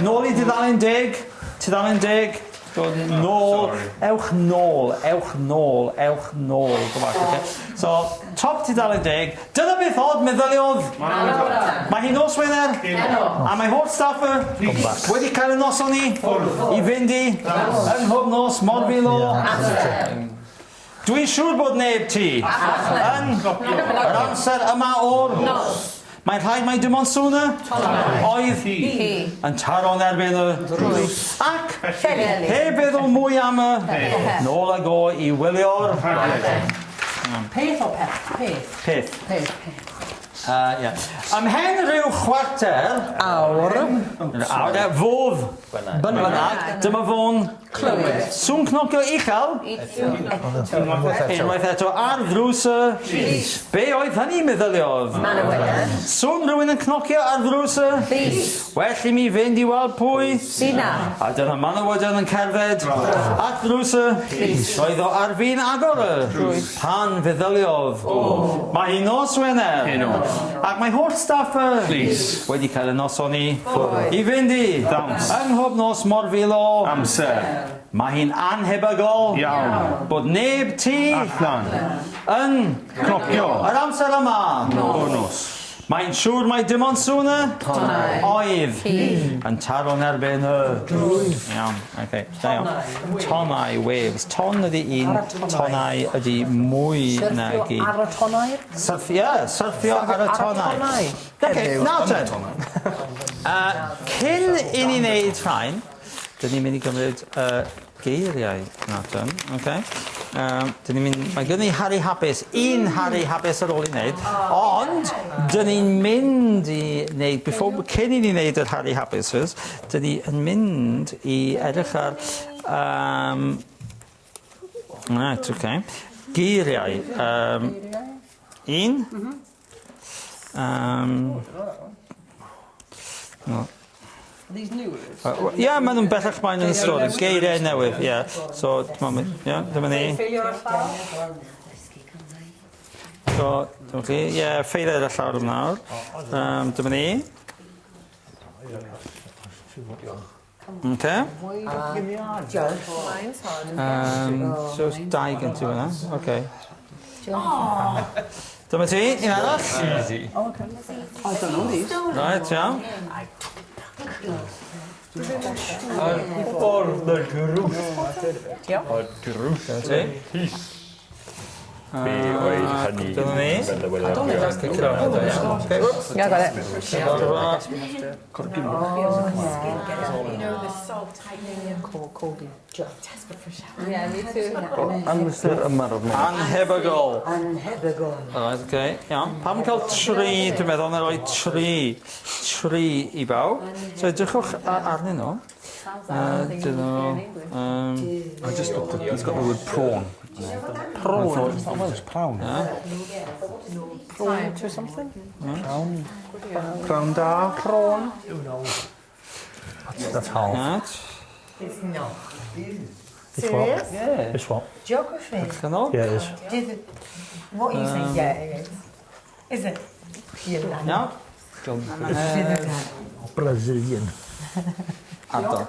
Nôl i dudalen deg. Tudalen deg. Dod nôl. Ewch nôl, ewch nôl, ewch nôl. Go back, okay? So, top tudalen deg. Dyna beth od meddyliodd. Mae hi nos Wener. A mae holl staff y wedi cael y noson i i fynd i yng nghob nos morfil o Dwi'n siŵr bod neb ti yn yr amser yma o'r nos. Mae'n rhaid mai dim ond sŵn y oedd hi yn taro'n erbyn y drws. Ac heb feddwl mwy am y nôl ag o i wylio'r Peth o peth? Peth. Peth. Peth. Ie. Ymhen rhyw chwarter... Awr. Awr, ie. Fodd. Bynnag. Dyma fo'n... Clywed. Sŵn cnocio uchel. Unwaith eto. Ar ddrws y... Llys. Be oedd hynny, meddyliodd? Manawydan. Sŵn rhywun yn cnocio ar ddrws y... Llys. Well i mi fynd i weld pwy... Sy 'na. A dyna Manawydan yn cerdded at ddrws y... Llys. Roedd o ar fin agor y... Drws. Pan feddyliodd. O. Mae hi nos Wener. Heno. Ac mae holl staff y... Llys. Wedi cael y noson i... Ffwrdd. I fynd i... Ddawns. Yng nghob nos morfil o... Amser. Mae hi'n anhebygol. Iawn. Bod neb tu... Allan. Yn... Cnocio. Yr amser yma. O'r nos. Mae'n siŵr mai dim ond sŵn y... Tonnau. Oedd. Hi. Yn taro'n erbyn y... Drws. Iawn, oce. Da iawn. Tonnau, waves. Ton ydi un, tonnau ydi mwy nag un. Syrffio ar y tonnau? Syrff, ie, syrffio ar y tonnau. Oce, nawr te. Cyn i ni wneud rhain, dyn ni'n mynd i gymryd y geiriau nawr te, oce? Dyn ni'n mynd, mae gynnon ni Harry Hapus, un Harry Hapus ar ôl i wneud, ond dyn ni'n mynd i wneud, before, cyn i ni wneud yr Harry Hapuses, dyn ni yn mynd i edrych ar, um, right, okay, geiriau. Un. No. Are these new words? Ie, yeah, maen nhw'n bellach maen nhw'n stori. Geiriau newydd, ie. Yeah. So, dyma ie, dyma ni. Ffeilio ar y llawr? So, dyma chi. Ie, yeah, ffeilio ar y llawr yma nawr. Dyma ni. Okay. So, dau gen ti fyna. Okay. Dyma ti, un arall. Easy. I don't know these. Right, iawn. Ar ffordd y drws. Y drws. Dyma ti. Llys. Be oedd hynny? Dyna ni. Dyna Okay, whoops. Yeah, I got it. Yeah, me too. Amser yma o'r nos. Anhebygol. Anhebygol. Alright, okay, iawn. Pam cael tri, dwi'n meddwl, na roi tri. Tri i bawb. So edrychwch arnyn nhw. Dyn nhw... I just looked at, he's got the word prawn. Prawn. It's not Welsh, prawn. Prawn to something? Prawn. Prawn da. Prawn. That's half. Right. It's not. It's what? Serious? Yeah. It's what? Geography. Edrych yn ôl. Yeah, it is. Do the, what you say? Yeah, it is. Is it? You Iawn. Brazilian. Ardal.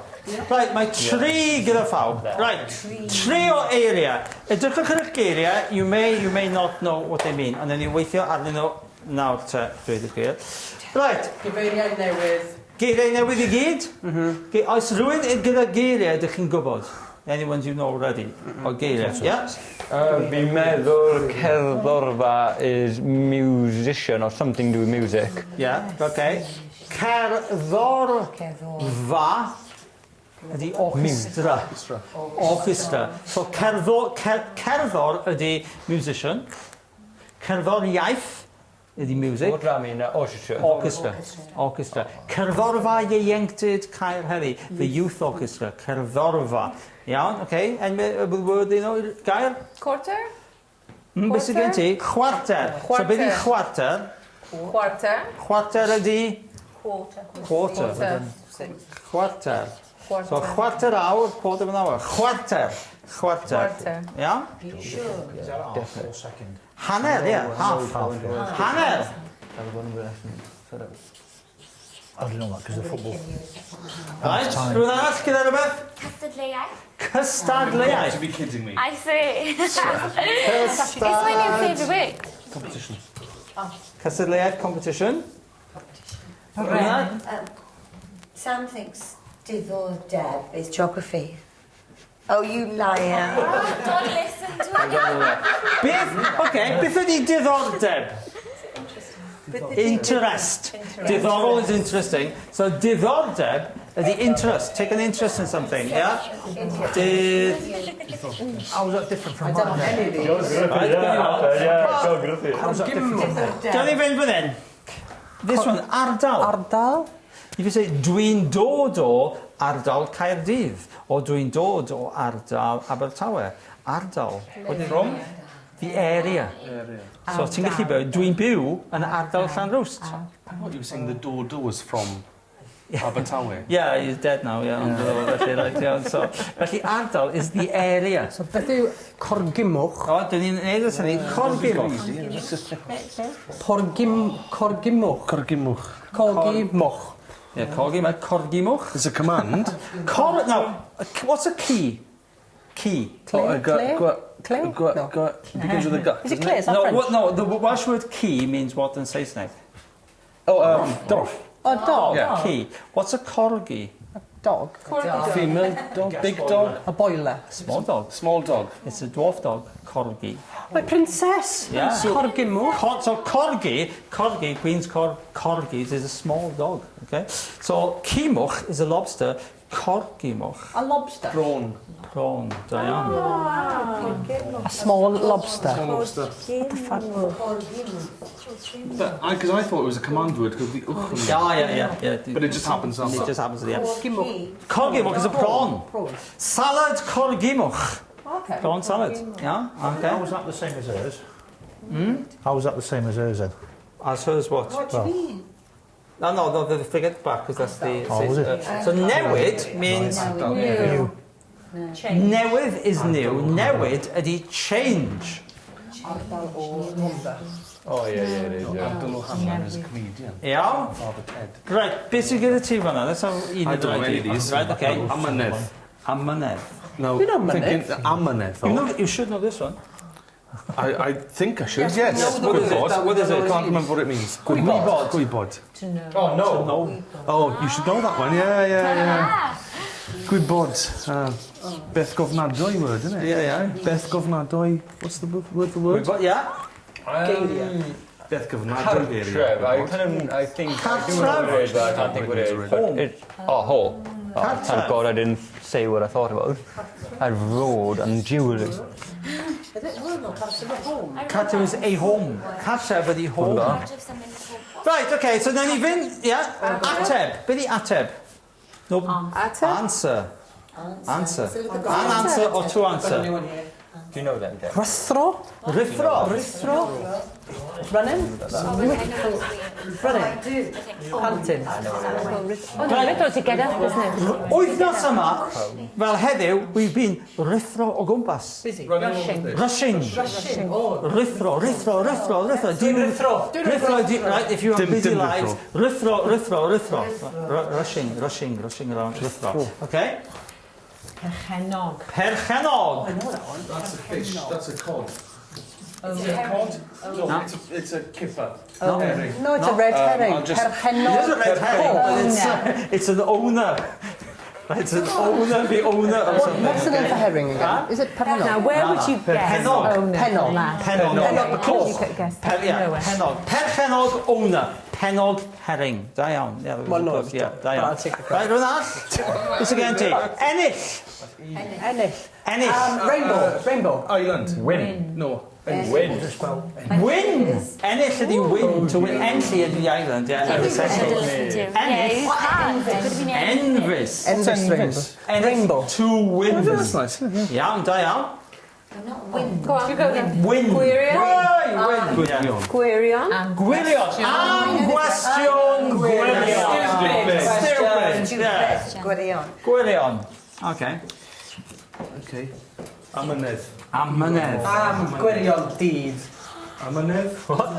Right, mae tri gyda phawb. Right, tri o eiriau. Edrychwch ar y geiriau, you may, you may not know what they mean. Ond ni weithio arnyn nhw nawr te, dweud y gwir. Right. Gyfeiriau newydd. Geiriau newydd i gyd? Mm -hmm. Oes rhywun gyda geiriau ydych chi'n gwybod? Anyone you know already? O geiriau, yeah? Fi'n meddwl cerddorfa is musician or something to do with music. Yeah, okay. Cerddorfa ydy orchestra. Orchestra. So cerddor, cer, cerddor ydy musician. Cerddoriaeth ydy music. What that mean? Orchestra. Orchestra. Orchestra. Cerddorfa ieuenctid Caerheli. The Youth Orchestra. Cerddorfa. Iawn, oce. Okay. Any word you know, gair? Quarter? Beth sydd gen ti? Chwarter. So beth yw chwarter? Chwarter. Chwarter ydy? Quarter. Quarter. Chwarter. So chwarter awr, quarter of an hour. Chwarter. Chwarter. Chwarter. Iawn? Is that half or second? Hanner, ie. Half. Hanner. I don't know that because of football. Right, rhywun arall gyda rhywbeth? Cystadleuaeth. Cystadleuaeth. To be kidding me. I see. It's my new favourite word. Competition. Cystadleuaeth competition. Sam thinks diddordeb is geography. Oh, you liar. Don't listen to it. Beth, oce, beth ydy diddordeb? Interest. Diddorol is interesting. So diddordeb ydy interest. Take an interest in something, yeah? Dydd... How is that different from mine? Right, Yeah, geography. How's that different from mine? Gawn ni fynd fan hyn. This one, ardal. Ardal. If you say, dwi'n dod o ardal Caerdydd, or dwi'n dod o ardal Abertawe. Ardal. What is From? The area. So ti'n gallu byw, dwi'n byw yn ardal Llanrwst. I thought you were saying the dodo was from Abertawe. Yeah, he's dead now, yeah. Ond felly, right, iawn. So, felly ardal is the area. So beth yw corgimwch? O, dyn ni'n neud y syni, corgimwch. Porgim, corgimwch. Corgimwch. Corgimwch. Yeah, corgi, mae corgimwch. It's a command. Cor, now, what's a key? Key. Clay? Clay? Clay? No. It begins with a gut. Is it clay? Is that No, French? what, no, the Welsh word key means what in Saesneg? Oh, dog. Oh, dog. Yeah. Key. What's a corgi? Dog. Female dog, big dog, A boiler. Small dog. small dog. It's a dwarf dog, corgi. Mae princess. Yeah. Corgimwch. So corgi, corgi, Queen's corgis is a small dog. Okay. So cimwch is a lobster. Corgimwch, A lobster. Prawn. prawn. Da iawn. A small lobster. Small lobster. Because I thought it was a command word because the uch. Yeah. But it just happens. It just happens at the end. Corgimwch. Corgimwch is a prawn. Prawn. Salad corgimwch. Okay. Prawn salad. Yeah. Okay. How was that the same as hers? How was that the same as hers then? As hers what? What do you mean? No, the forget back because that's the. Oh, was it? So newid means New. newydd is new. Newid ydy change. Oh, yeah, yeah, it is, yeah. Abdul O'Hanlon is a comedian. Iawn. Father Ted. Right, beth sydd gyda ti fan'na? Let's have un I don't know any of these. Right, okay. Amynedd. Amynedd. No, You know amynedd. thinking amynedd. You know, you should know this one. I think I should, yes. What is it? Gwybod. What is it? I can't remember what it means. Gwybod. Gwybod. To know. Oh, no. No. Oh, you should know that one. Yeah. Gwybod. Beth gofnadwy word, isn't it? Yeah. Beth gofnadwy. What's the word for word? Gwybod, yeah. Beth gofnadwy Cartref. I kind of, I think, I do know what it is, but I can't think what it is. But it's, oh, hole. Oh, thank God I didn't say what I thought about. A road and jewellery. Is it home or cartref home? Cartref is a home. Cartref ydy home. Part of someone's home. Right, okay, so then ni fynd, yeah, ateb. Be di ateb? No, Ateb? answer. Answer. An answer or to answer? New one here. Do you know them, Jeff? Rhuthro? Rhuthro. Rhuthro? Running? Running. Panting. Oh, no, rhuthro to get up, isn't it? Wythnos yma, fel heddiw, we've been rhuthro o gwmpas. Busy. Rushing. Rushing. Rushing. Oh. Rhuthro, rhuthro, rhuthro, rhuthro. Do you Rhuthro. Rhuthro, right, if you have busy Dim lives. Rhuthro, rhuthro, rhuthro. Rushing, rushing, rushing around. Rhuthro. Okay. Perchenog. Perchenog. I know that one. That's a fish. That's a cod. Is it a cod? No, it's a kipper. No. Herring. No, it's a red herring. Perchenog. It is a red herring, but it's an owner. It's an owner, the owner of something. What's the name for herring again? Is it perchenog? Now, where would you guess Perchenog. owner Pennog. from that? Pennog. Pennog. You could guess Per, yeah, nowhere. pennog. Perchenog owner. Pennog herring. Da iawn. Yeah, Well, no, yeah, da iawn. but I'll take the Right, rhywun arall? Oes gen ti? Ennill. Ennill. Ennill. Rainbow. Rainbow. Island. Win. No. Win. Win. Ennill ydi win. To win. Enlli ydi island. Yeah, Yeah, you had. It could have been anything. Enfys. Enfys rainbow. Ennill. Rainbow. To win. That's nice. Iawn, da iawn. Not win. Go on, you go then. Win. Gwirion. Why, win. Yeah. Gwirion. Gwirion. Am gwestiwn gwirion. Stupid. Yeah. Gwirion. Gwirion. Okay. Okay. Amynedd. Amynedd. Am gwirion dydd. Amynedd? What?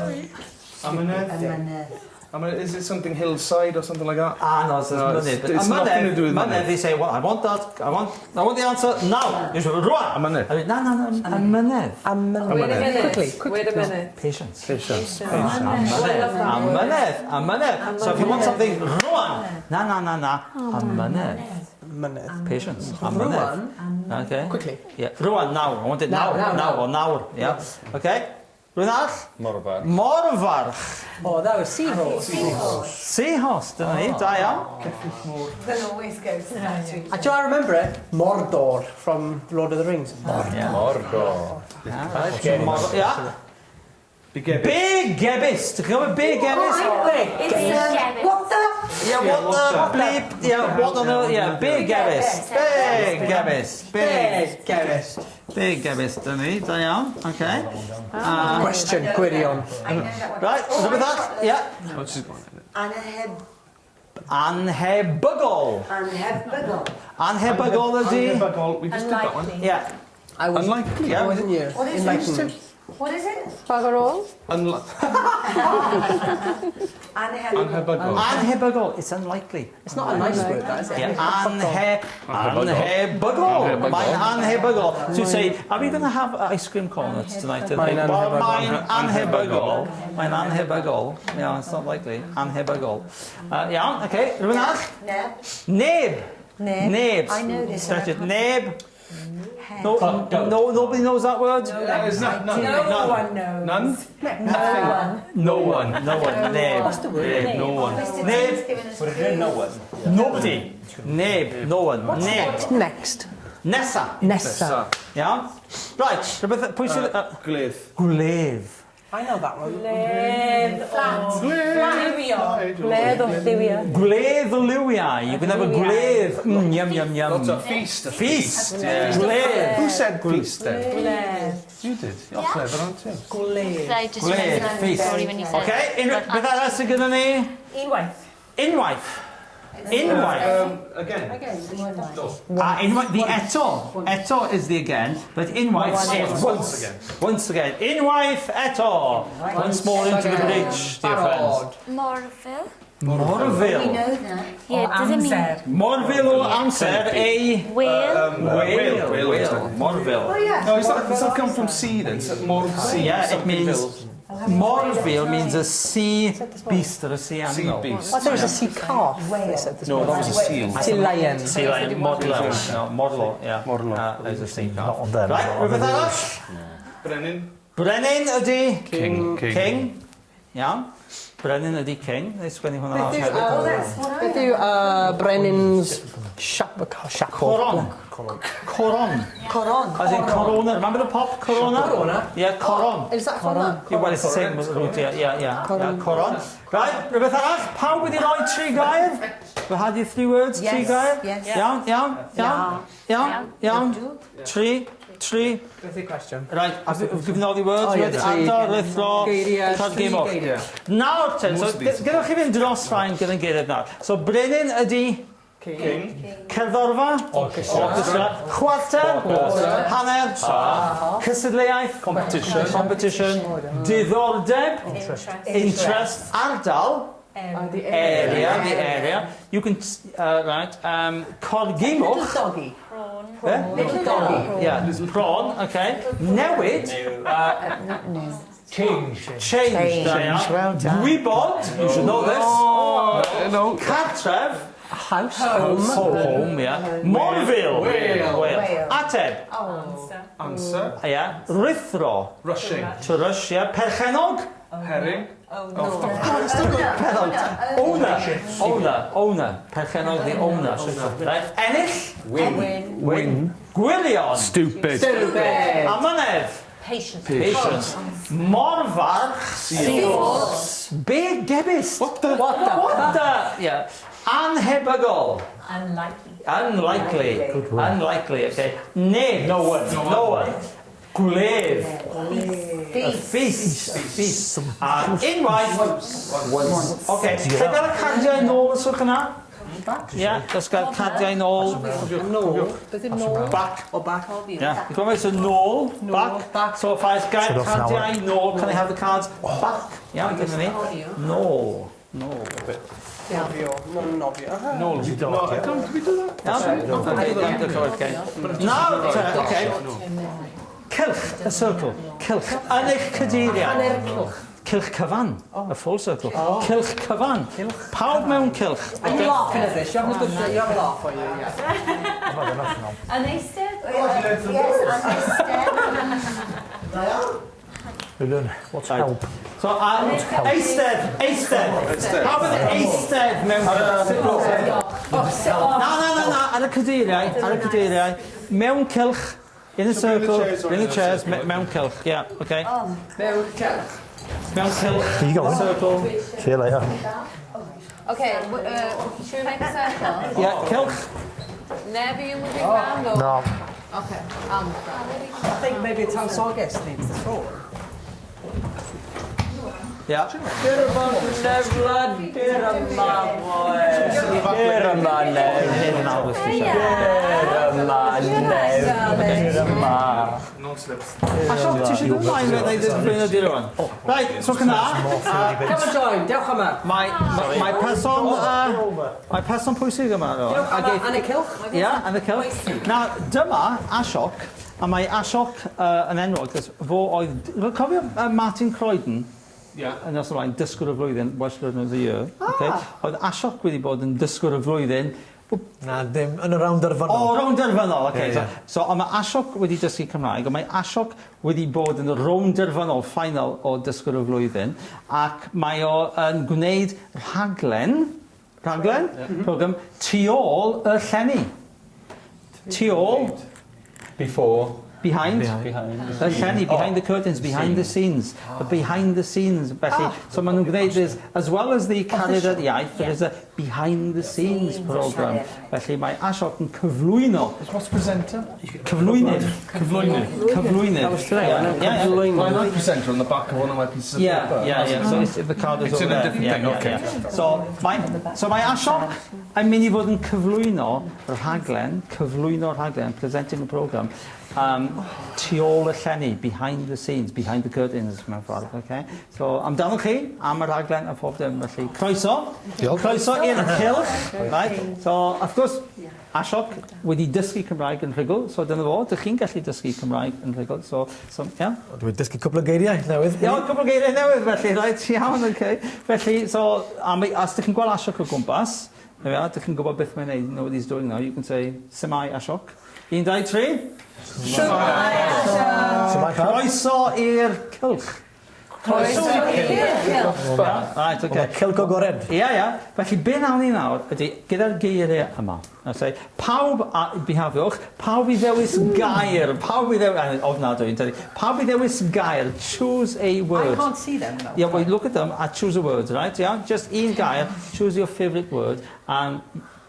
Amynedd? Amynedd. Amynedd. Is it something hillside or something like that? Ah, no, it's No, mynydd. But it's nothing to do with mynydd, mynydd. they say, well, I want that, I want the answer now. You say, rwan. Amynedd. I mean, no, amynedd. Am Wait a minute. Quickly, quickly. Wait a minute. Patience. Patience. Amynedd, amynedd, amynedd. So if you want something, rwan. Na, na, na, na, amynedd. Mynydd. Patience. Amynedd. Okay. Quickly. Yeah. Rwan, now. I want it now. Now, now, Now, or nawr. Yeah. Okay. Rhywun arall? Morfarch. Morfarch. Oh, that was seahorse. Seahorse, dyna ni. Da iawn. They'll always go to that. Actually, I remember it. Mordor from Lord of the Rings. Mordor. Yeah. Big Big Gebis. Ti'n gwybod Big Gebis? It's What the? Yeah, what the bleep? Yeah, what on earth? Yeah, Big Gebis. Big Gebis. Big Big Gebis. Big Gebis, dyna ni. Da iawn. Okay. Question, gwirion. I know that one. Right, rhywbeth arall? Yeah. Anheb. Anhebygol. Anhebygol. Anhebygol ydi? Anhebygol. We just did that one. Yeah. I was, Unlikely. I wasn't here. What is it? Enlightened. What is it? Bugger all. Anhebygol. Anhebygol. Anhebygol. It's unlikely. It's not a nice word, that, is it? Yeah, anhebygol. Mae'n anhebygol. So you say, are we going to have ice cream cornets tonight? Mae'n anhebygol. Mae'n anhebygol. Mae'n anhebygol. Yeah, it's not likely. Anhebygol. Iawn, okay. Rhywun arall? Neb. Neb. Neb. Neb. I know this. Stretch it. Neb. No, no, nobody knows that word? There's none. No one knows. None? No one. No one. Neb. What's the word? Neb. No one. Mr. Neb. Tim's given us clues. No one. Nobody. Neb. No one. Neb. Next. Nesa. Nesa. Iawn. Right. Rhywbeth, pwy sydd... Gledd. Gwledd. I know that one. Gledd o lliwio. Gledd o lliwiau. Gwledd o liwiau. You can have a gwledd. Yum, yum, yum. Lots of feast. A Feast. Yeah. Gwledd. Who said feast then? Gledd. You did. You're clever, aren't you? Gledd. I just Gwledd. remembered Feast. story when you said Okay. Beth arall sydd gyda ni? Unwaith. Unwaith. Unwaith. Again. Ah, unwaith. The eto. Eto is the again, but unwaith is once. Once again. Unwaith eto. Once more into the bridge, dear friends. Morfil. Morfil. We know that. Yeah, does it mean Amser. Morfil o amser a... whale? Whale. Whale. Whale. Morfil. Oh, yeah. No, does that come from sea then? More sea. Yeah, it means... Morfil means a sea beast or a sea animal. Sea beast. I thought it was a sea calf. They said this No, that was a seal. Sea lion. Sea lion, morlo. No, morlo, yeah. Morlo. There's a sea calf. Not on them. Right, on the rhywbeth arall? Brenin. Brenin ydi... King. King. King. Iawn. Brenin ydi king. Neu sgwennu hwnna lawr hefyd. Oh, that's what I Beth yw Brenin's chapel? Coron. Coron. Coron. As in corona. Remember the pop corona? Corona? Yeah, coron. Is that from that? Yeah, well, it's the same root, yeah, yeah, yeah. Coron. Yeah, coron. Right, rhywbeth arall? Pawb wedi rhoi tri gair? We had you three words, tri Yes, gair? yes. Iawn, iawn, iawn, iawn, iawn. Tri. 3. Beth yw'r cwestiwn? Right, I've given all the words. Oh, yeah, Wedi tri. ardal, rithro, Geiriau, card tri game off. geiriau. Nawr te, so gyda chi fynd dros rhain gyda'n gilydd nawr. So brenin ydy? King. Cerddorfa? Orchestra. Orchestra. Chwarter? Quarter. Hanner? Cystadleuaeth? Competition. Competition. Diddordeb? Interest. Interest. Ardal? The Area, the area. You can, right, corgimwch. Little doggy. Eh? Little doggy. Yeah, prawn, okay. Newid. Change. Change, da iawn. Well done. Gwybod, you should know this. Oh, no. Cartref. House. Home. Home, yeah. Morfil. Whale. Whale. Ateb. Answer. Yeah. Rithro. Rushing. To rush, yeah. Perchenog. Herring. Oh, God, it's still got Perchenog. Owner. Owner. Owner. Perchenog, the owner. Right. Ennill. Win. Win. Gwirion. Stupid. Stupid. Amanedd. Patience. Patience. Morfarch. Seahorse. Big gebus. What the? What the? What the? Yeah. Anhebygol. Unlikely. Unlikely. Unlikely, okay. Neb. No one. No one. Gwledd. A feast. A feast. A unwaith. Once. Okay. Lle gael y cardiau nôl os yw'ch yna? Ie, let's gael cardiau nôl. Nôl. Beth yw nôl? Back. O back. Yeah. You want me to nôl, back. back. So if I gael Shut off now, cardiau nôl, can I have the cards back? Iawn, dyna ni. Nôl. Nôl. Nofio. No, nofio. No, no, I don't. Did we do that? Iawn? Okay, iawn, diolch yn fawr, okay. Nawr, te, okay. Cylch, a circle. Cylch. Yn eich cadeiriau. Hanner cylch. Cylch cyfan. A full circle. Cylch cyfan. Pawb mewn cylch. Are you laughing at this? You having a good, you have a laugh, are you? Yeah. Yn eistedd? Yes, and eistedd. Brilliant. What's help? So, eistedd, eistedd. Pawb yn eistedd mewn cylch. Na, na, na, na, ar y cadeiriau, ar y cadeiriau. Mewn cylch, in a circle, chairs or in the in a chairs, circle. mewn cylch, yeah, okay. Mewn cylch. Mewn cylch, There you go. in a circle. See you later. Okay, should we make a circle? Yeah, cylch. Never you moving round or? No. Okay, I'll move round. I think maybe Town Sargis needs the floor. Yeah. No slips. Ashok, ti eisiau dod ymlaen fe wneud y ffrind o dir rwan? Right, so cyna, Come and join, dewch yma. mae person, mae person pwysig yma. rwan. Dewch yma, yn y cylch. Ie, yn y cylch. Na, dyma Ashok, a mae Ashok yn enwog, cos fo oedd... Cofio Martin Croydon? Yeah. Yn nos ymlaen, dysgwr y flwyddyn, Welsh Learner of the Year. Okay. Oedd Ashok wedi bod yn dysgwr y flwyddyn. Na, ddim yn y rownd derfynol. O, rownd derfynol, okay. Ie, ie. So, ond mae Ashok wedi dysgu Cymraeg, ond mae Ashok wedi bod yn y rownd derfynol, final o dysgwr y flwyddyn, ac mae o yn gwneud rhaglen, program, tu ôl y llenni. Tu ôl, Before. behind, Behind. y llenni, behind the curtains, behind the scenes, the behind the scenes, felly, so maen nhw'n gwneud this, as well as the Cariad at Iaith, there is a behind the scenes program. Felly mae Ashok yn cyflwyno, What's presenter? cyflwynydd, Cyflwynydd. cyflwynydd. Yeah. Well, I like presenter on the back of one of my pieces of paper. Yeah. So it's, the card is It's over in a there. different thing, okay. Yeah. So mae Ashok yn mynd i fod yn cyflwyno y rhaglen, cyflwyno'r rhaglen, presenting the programme, tu ôl y llenni, behind the scenes, behind the curtains, mewn ffordd, okay? So, amdano chi, am y rhaglen a phob dim, felly, croeso. Diolch. Croeso i'r cylch, right? So, of course, Ashok wedi dysgu Cymraeg yn rhugl, so dyna fo, dych chi'n gallu dysgu Cymraeg yn rhugl, so yeah. Dwi'n dysgu cwpl o geiriau newydd. Iawn, cwpl o geiriau newydd felly, reit, iawn, okay. Felly, so, os dych chi'n gweld Ashok o gwmpas, there we are, dych chi'n gwybod beth mae'n neud, you know what he's doing now, you can say, Shwmae Ashok. 1, 2, 3. Shwmae pawb? Croeso i'r cylch. Croeso i'r cylch. Right, okay. Cylch agored. Ia, ia. Felly, be nawn ni nawr ydy, gyda'r geiriau yma, I say, pawb, a, bihafiwch, pawb i ddewis gair, pawb i ddewis, ofnadwy, yn tydi, pawb i ddewis gair, choose a word. I can't see them, though. Yeah, well, look at them and choose a word, right? Yeah, just un gair, choose your favourite word, and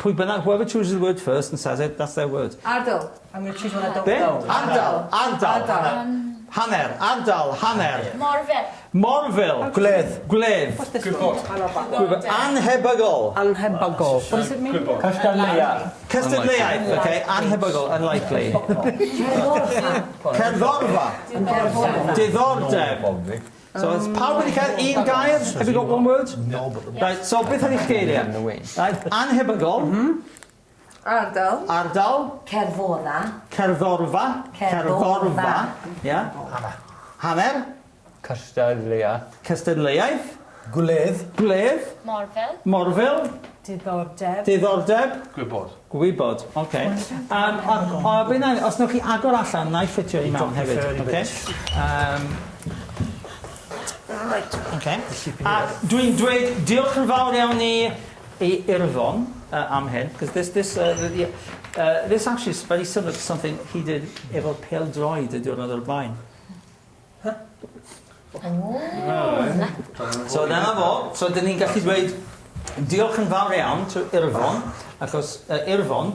Pwy bynnag, whoever chooses the word first and says it, that's their word. Ardal. I'm going to choose one I don't Be? know. Ardal, ardal. Hanner, ardal, hanner. Morfil. Morfil. Gwledd. Gwledd. What's this one? Gwybod. Anhebygol. Anhebygol. What does it mean? Cystadleuaeth. Cystadleuaeth, okay. Anhebygol, unlikely. Cerddorfa. Diddordeb. So, it's pawb wedi cael un gair? Have you got one word? No, but the Right, so beth ydy'ch geiriau? Right, anhebygol. Ardal. Ardal. Cerfora. Cerddorfa. Cerddorfa. Yeah. Hanner. Cystadleuaeth. Cystadleuaeth. Gwledd. Gwledd. Morfil. Morfil. Diddordeb. Diddordeb. Gwybod. Gwybod, oce. A be na, os newch chi agor allan, na i ffitio i mewn hefyd, oce? Right, oce. A dwi'n dweud diolch yn fawr iawn i Irfon am hyn, because this actually is very similar to something he did efo pêl-droed y diwrnod o'r blaen. So dyna fo. So dyn ni'n gallu dweud diolch yn fawr iawn to Irfon, achos Irfon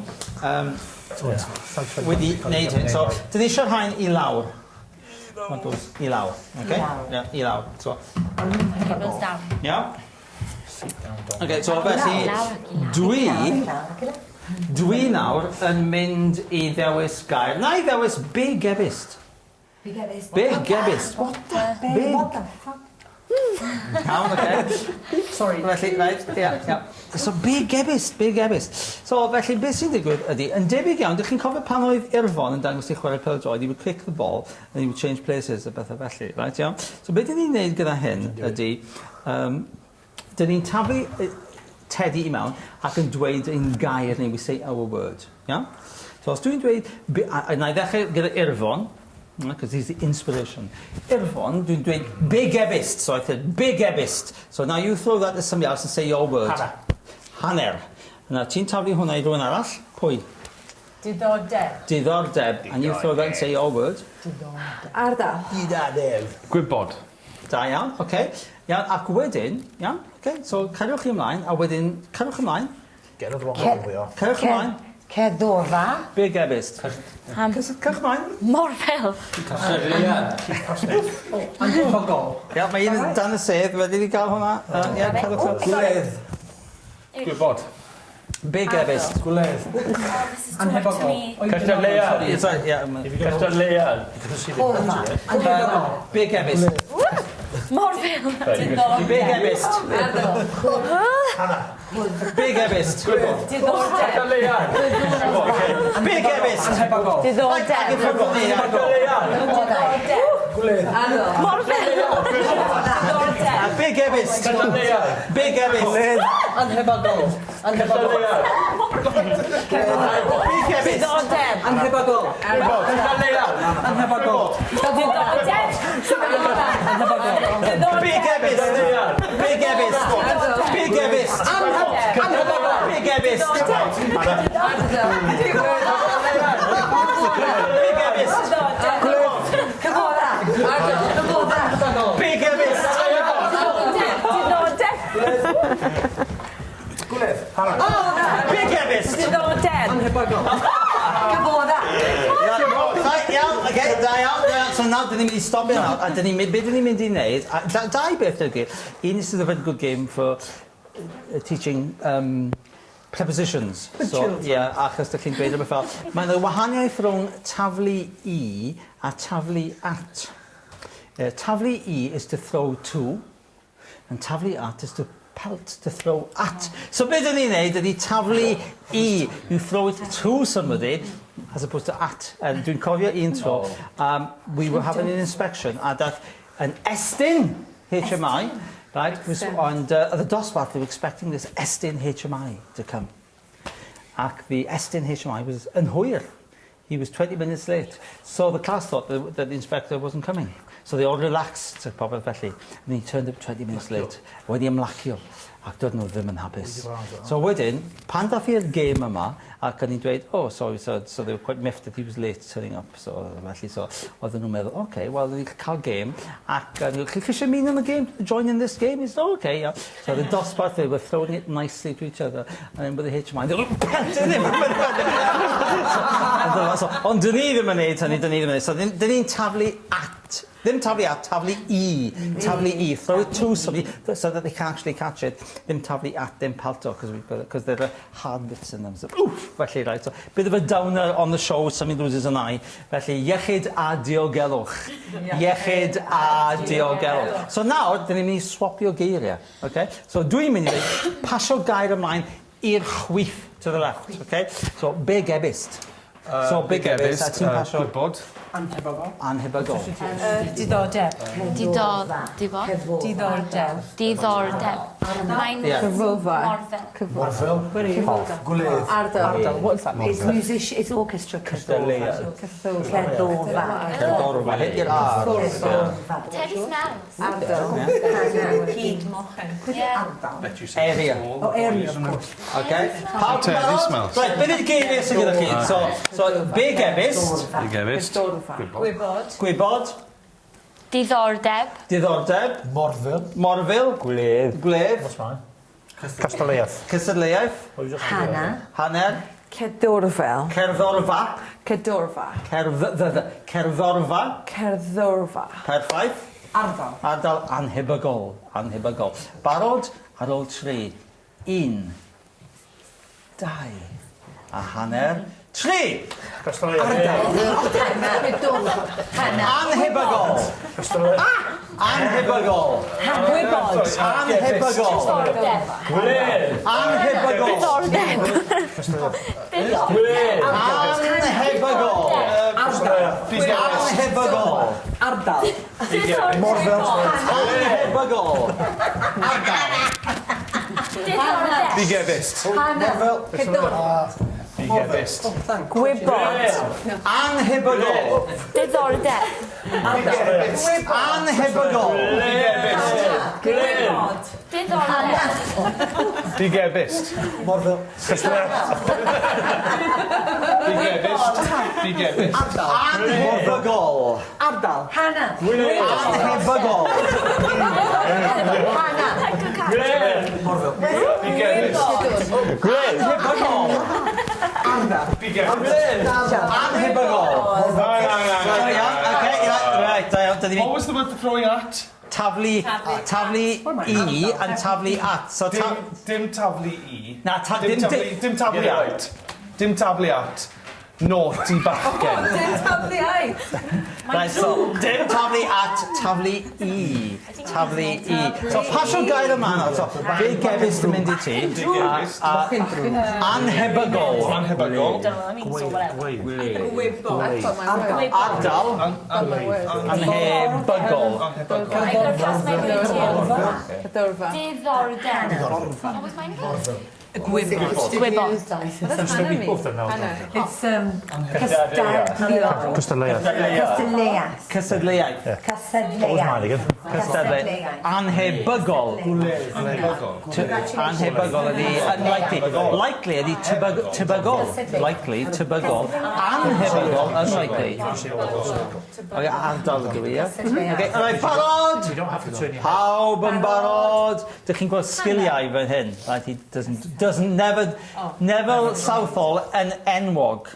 wedi wneud hyn. So, dyn ni eisiau rhain i lawr. Want those i lawr. Okay? I lawr. Yeah, i lawr. So, Goes down. yeah. Okay, so felly, Lawr ac i lawr. dwi nawr yn mynd i ddewis gair. Na i ddewis big ebist. Big ebist. Big ebist. What the? Big. What the fuck? Iawn, oce. Sorry. Felly, right, ia. So, big ebist, big ebist. So, felly, beth sy'n digwydd ydy, yn debyg iawn, dych chi'n cofio pan oedd Irfon yn dangos i chwarae pêl-droed, he would kick the ball and he would change places a bethau felly, right, iawn? So, beth dyn ni'n neud gyda hyn ydy, dyn ni'n taflu tedi i mewn ac yn dweud ein gair neu we say our word, iawn? So, os dwi'n dweud, a na i ddechrau gyda Irfon, because he's the inspiration. Irfon, dwi'n dweud big ebist. So I said big ebist. So now you throw that to somebody else and say your word. Hanner. Hanner. Now ti'n taflu hwnna i rhywun arall. Pwy? Diddordeb. Diddordeb. And you throw that and say your word. Ardal. Diddordeb. Gwybod. Da iawn, oce. Okay. Iawn, ac wedyn, iawn, oce. Okay. So cariwch chi ymlaen, a wedyn, cariwch ymlaen. Get it wrong over we are. Cariwch ymlaen. Cerddorfa. Big ebist. Cariwch ymlaen. Morfil. Cystadleuaeth. Anhebygol. Ia, mae un dan y sedd, wedi i gael hwnna. Ia, cariwch ymlaen. Gwledd. Gwybod. Big ebist. Gwledd. Oh, this is too much to me. Cystadleuaeth. Sorry, yeah. Cystadleuaeth. Big ebist. Morfil. Big ebist. Big ebist. Diddordeb. Big ebist. Anhebygol. Diddordeb. Gwledd. Morfil. Diddordeb. Big ebist. Big ebist. Anhebygol. Anhebygol. Big ebist. Diddordeb. Anhebygol. Anhebygol. Diddordeb. Diddordeb. Big ebist. Big ebist. Big ebist. Big ebist. Big ebist. Big ebist. Diddordeb. Gwledd. Hanner. Big ebist. Diddordeb. Anhebygol. Iawn, oce, da iawn, da iawn. So nawr, dyn ni'n mynd i stopio nawr, a dyn ni'n mynd, be dyn ni'n mynd i wneud, a dau beth ydy, un, this is a very good game for teaching prepositions. So, yeah, achos dych chi'n dweud rhywbeth fel, mae yna wahaniaeth rhwng taflu i a taflu at. Taflu i is to throw to, and taflu at is to pelt, to throw at. So beth dyn ni'n neud ydy taflu i. You throw it to somebody as opposed to at. And dwi'n cofio un tro, we were having an inspection a dath an Estyn HMI, right, was, and at the dosbarth they were expecting this Estyn HMI to come. Ac the Estyn HMI was yn hwyr. He was 20 minutes late. So the class thought that the inspector wasn't coming. So they all relaxed, popeth felly. And he turned up 20 minutes late, wedi ymlacio, ac doedden nhw ddim yn hapus. So wedyn, pan dath i'r gêm yma, ac o'n i'n dweud, oh, sorry, so they were quite miffed that he was late turning up, so felly, so oedden nhw'n meddwl, okay, well, ni'n cael gêm, ac chi eisiau mynd yn y gêm, join in this game? He said, oh, okay, yeah. So the dosbarth, they were throwing it nicely to each other, and then with the HMI, they were pelting him! So, ond dyn ni ddim yn neud hynny, dyn ni ddim yn neud. So, dyn ni'n taflu at, ddim taflu at, taflu i, taflu i, throw it to somebody so that they can actually catch it. Ddim taflu at, ddim pelto, because there are hard bits in them. So, oof, felly, right, so, bit of a downer on the show, somebody loses an eye. Felly, iechyd a diogelwch. Iechyd a diogelwch. So nawr, dyn ni'n mynd i swapio geiriau. Okay? So dwi'n mynd i ddweud, pasio gair ymlaen i'r chwith, to the left. Okay? So, big ebist. So, big ebist, a ti'n pasio... Gwybod. Anhebygol. Anhebygol. Diddordeb. Diddordeb. Diddordeb. Diddordeb. Mae'n Cyfrolfa. Morfil. Morfil. Gwledd. Ardal. What is that? It's music, it's orchestra. Cystadleuaeth. Cerddorfa. Cerddorfa. Hit your R. Teddy smells. Ardal. Cyd Mochen. Yeah. Bet you say Area. small. Oh, area, of course. Okay. Pawb Teddy barod? smells. Right, beth yw'r geiriau sydd gyda chi? So big ebist, Big ebist. Cerddorfa. Gwybod. gwybod, Diddordeb. diddordeb, Morfil. morfil, Gwledd. gwledd, Cystadleuaeth. cystadleuaeth, Hannah. hanner, Cerddorfel. cerddorfa, Cerddorfa. cerddorfa, Cerddorfa. perffaith, Ardal. ardal anhebygol, anhebygol. Barod ar ôl 3, 1, 2, a hanner, 3! Anhebygol! Anhebygol! Gwybod. Anhebygol! Anhebygol! Diddordeb. Anhebygol! Anhebygol! Ardal. Morfil. Anhebygol! Diddordeb. Big ebist. Cerddorfa. Big ebist. Gwybod. Anhebygol! Diddordeb. Anhebygol! Gwybod. Diddordeb. Big ebist. Morfil. Big ebist. Big ebist. Anhebygol! Ardal. Hannah. Anhebygol! Hannah. Big ebist. Anhebygol! Big ebist. Anhebygol! Na, na, na, na. Iawn, oce, right, da iawn, dyn What ni'n was the word for throwing at? taflu, taflu i and taflu at. So, Dim taflu i. Na, Dim taflu at. Dim taflu at. Naughty bachgen. Dim taflu ait. Right, so, dim taflu at, taflu i. Taflu i. So, pasio gair yma nawr. So, big ebist yn mynd i ti. Anhebygol. Anhebygol. Gwybod. Ardal. Anhebygol. Cerddorfa. Diddordeb. What was mine again? Gwybod. Gwybod. Hannah. It's Cystadleuaeth. Cystadleuaeth. Cystadleuaeth. Cystadleuaeth. Cystadleuaeth. Anhebygol. Anhebygol. Anhebygol ydi unlikely. Likely ydi tebygol. Likely, tebygol. Anhebygol, unlikely. Okay, ardal ydw i, ie? Okay, all right, barod! Pawb yn barod! Dych chi'n gweld sgiliau fan hyn. Right, he doesn't, never, Neville Southall yn enwog.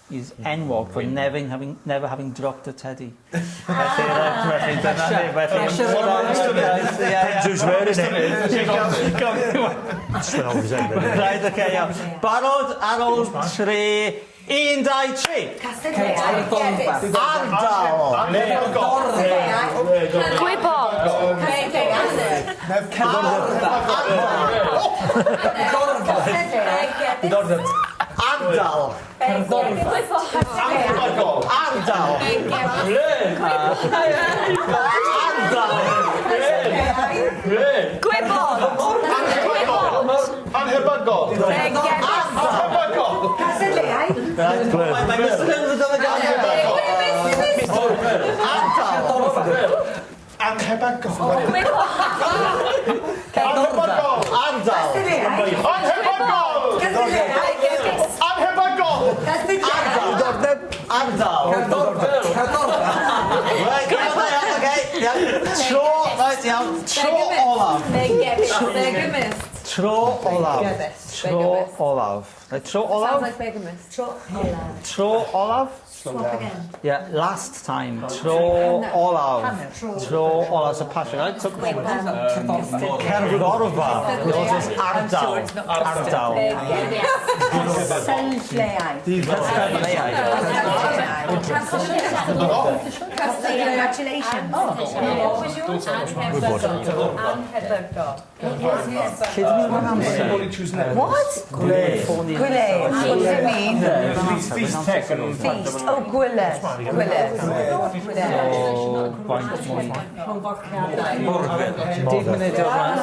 He's enwog for never having dropped a teddy. Felly, dyna ni, felly... Who's wearing it? Right, okay, iawn. Barod ar ôl 3, 1, 2, 3. Cystadleuaeth. Ardal. Gwybod. Ardal. Ardal. Ardal. Gwybod. Anhebygol. Anhebygol. Cystadleuaeth. Mae Mr Hill yn dod yn Ardal. Anhebygol. Anhebygol. Ardal. Anhebygol! Anhebygol! Ardal. Ardal. Right, iawn, okay, iawn. Tro, right, iawn. Tro olaf. Bigamist. Tro olaf. Tro olaf. Right, tro olaf. Sounds like bigamist. Tro olaf. Tro olaf. Swap again. Yeah, last time. Tro olaf. Tro olaf. So passion, right? So, Cerddorfa. It ardal. Ardal. Cystadleuaeth. Congratulations. What? Gwle. Gwle. What does it mean? Feast tech and Feast. Oh, gwle. Gwle. Deg munud o'r rhan.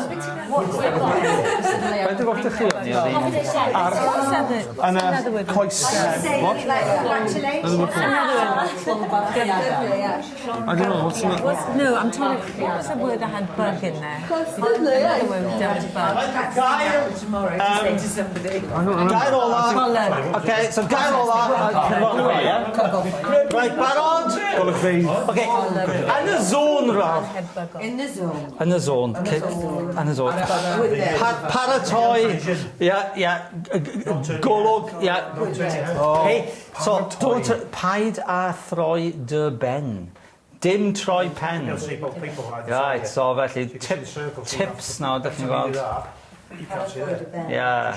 Faint o gloch chi o'n i oedd And coes. What? I don't know, what's in that? No, I'm trying to... What was the word that had bug in there? Another word down to bug. Tomorrow to say to somebody. Gair ola. Okay, so gair ola. Cerddorfa, ie? Right, barod? Golygfeydd. Okay, yn y zone rhaw. In the zone. Yn y zone. Yn y zone. Paratoi. Ie, ie. Golwg, ie. Okay, so, don't, paid a throi dy ben. Dim troi pen. Right, so felly, tips nawr, dych chi'n gweld. Yeah.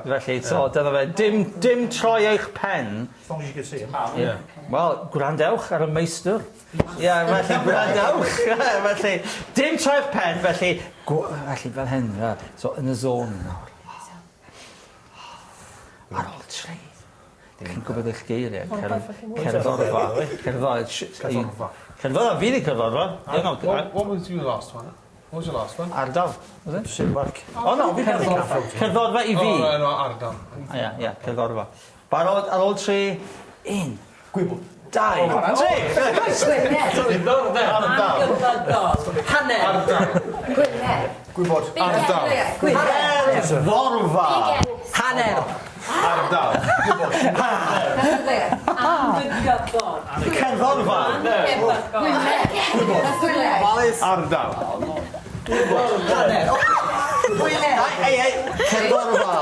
Felly, so, dyna fe. Dim troi eich pen. As long as you can see him. Yeah. Wel, gwrandewch ar y meistr. Ie, yeah, felly, gwrandewch. Felly, dim troi eich pen, felly, felly fel hyn. Yeah. So, yn y zone nawr. Ar ôl tri. Chi'n gwybod eich geiriau? Cerddorfa. Cerddorfa. Cerddorfa, fi di cerddorfa. What was your last one? What was your last one? Ardal, was it? Silbarc. Oh no, cerddorfa. Cerddorfa i fi. Oh, no, ardal. Ie, ie, cerddorfa. Barod, ar ôl 3, 1. Gwybod. 2, 3. Ardal. Hanner. Ardal. Gwyneb. Gwybod. Ardal. Cerddorfa. Hanner. Ardal. Cerddorfa. Gwyneb. Ardal. Hanner. Ei, ei, cerddorfa.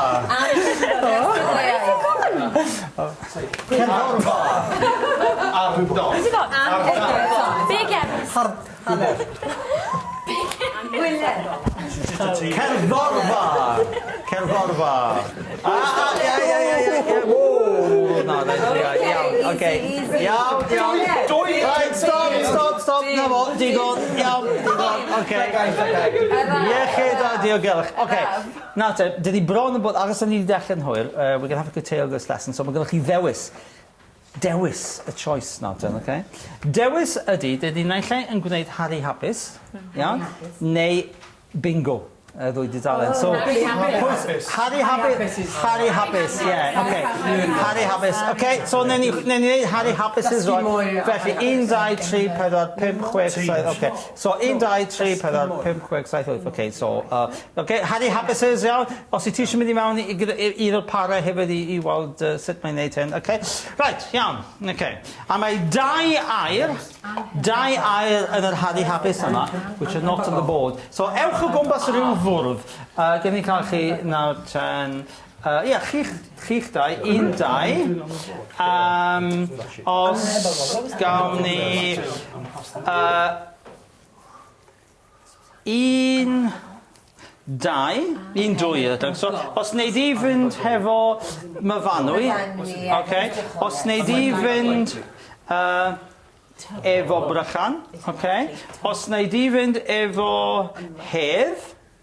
Cerddorfa. Ardal. Big Evans. Gwyneb. Cerddorfa. Cerddorfa. Ah, ie, ie, ie, ie. Ww, na, iawn, oce. Iawn, iawn. Right, stop, stop, stop. Na fo, digon, iawn, digon, oce. Iechyd a diogelwch. Oce, na te, dydi bron yn bod, agos ni wedi dechrau'n hwyr, we're going to have a curtail this lesson, so mae gennych chi ddewis. Dewis, y choice nawr ten, oce? Dewis ydy, dydy naill ai yn gwneud Harry Hapus, iawn, neu bingo. Y ddwy dudalen. So, Harry Hapus. Harry Hapus. Harry Hapus, yeah, okay. Harry Hapus. Okay, so newn ni wneud Harry Hapus is right. Felly, 1, 2, 3, 4, 5, 6, 7, okay. So, 1, 2, 3, 4, 5, 6, 7, 8, okay, so, okay, Harry Hapus is, iawn. Os i ti eisiau mynd i mewn i un o'r parau hefyd i weld sut mae'n neud hyn, okay. Right, iawn, okay. A mae dau air yn yr Harry Hapus yma, which are not on the board. So, ewch o gwmpas rhyw fwrdd. Gen i cael chi nawr ten... Ie, chi'ch dau, 1, 2. Os gawn ni... 1, 2, 1, 2. So, os wnei di fynd hefo Myfanwy, okay. Os wnei di fynd efo Brychan, okay. Os wnei di fynd efo Hedd,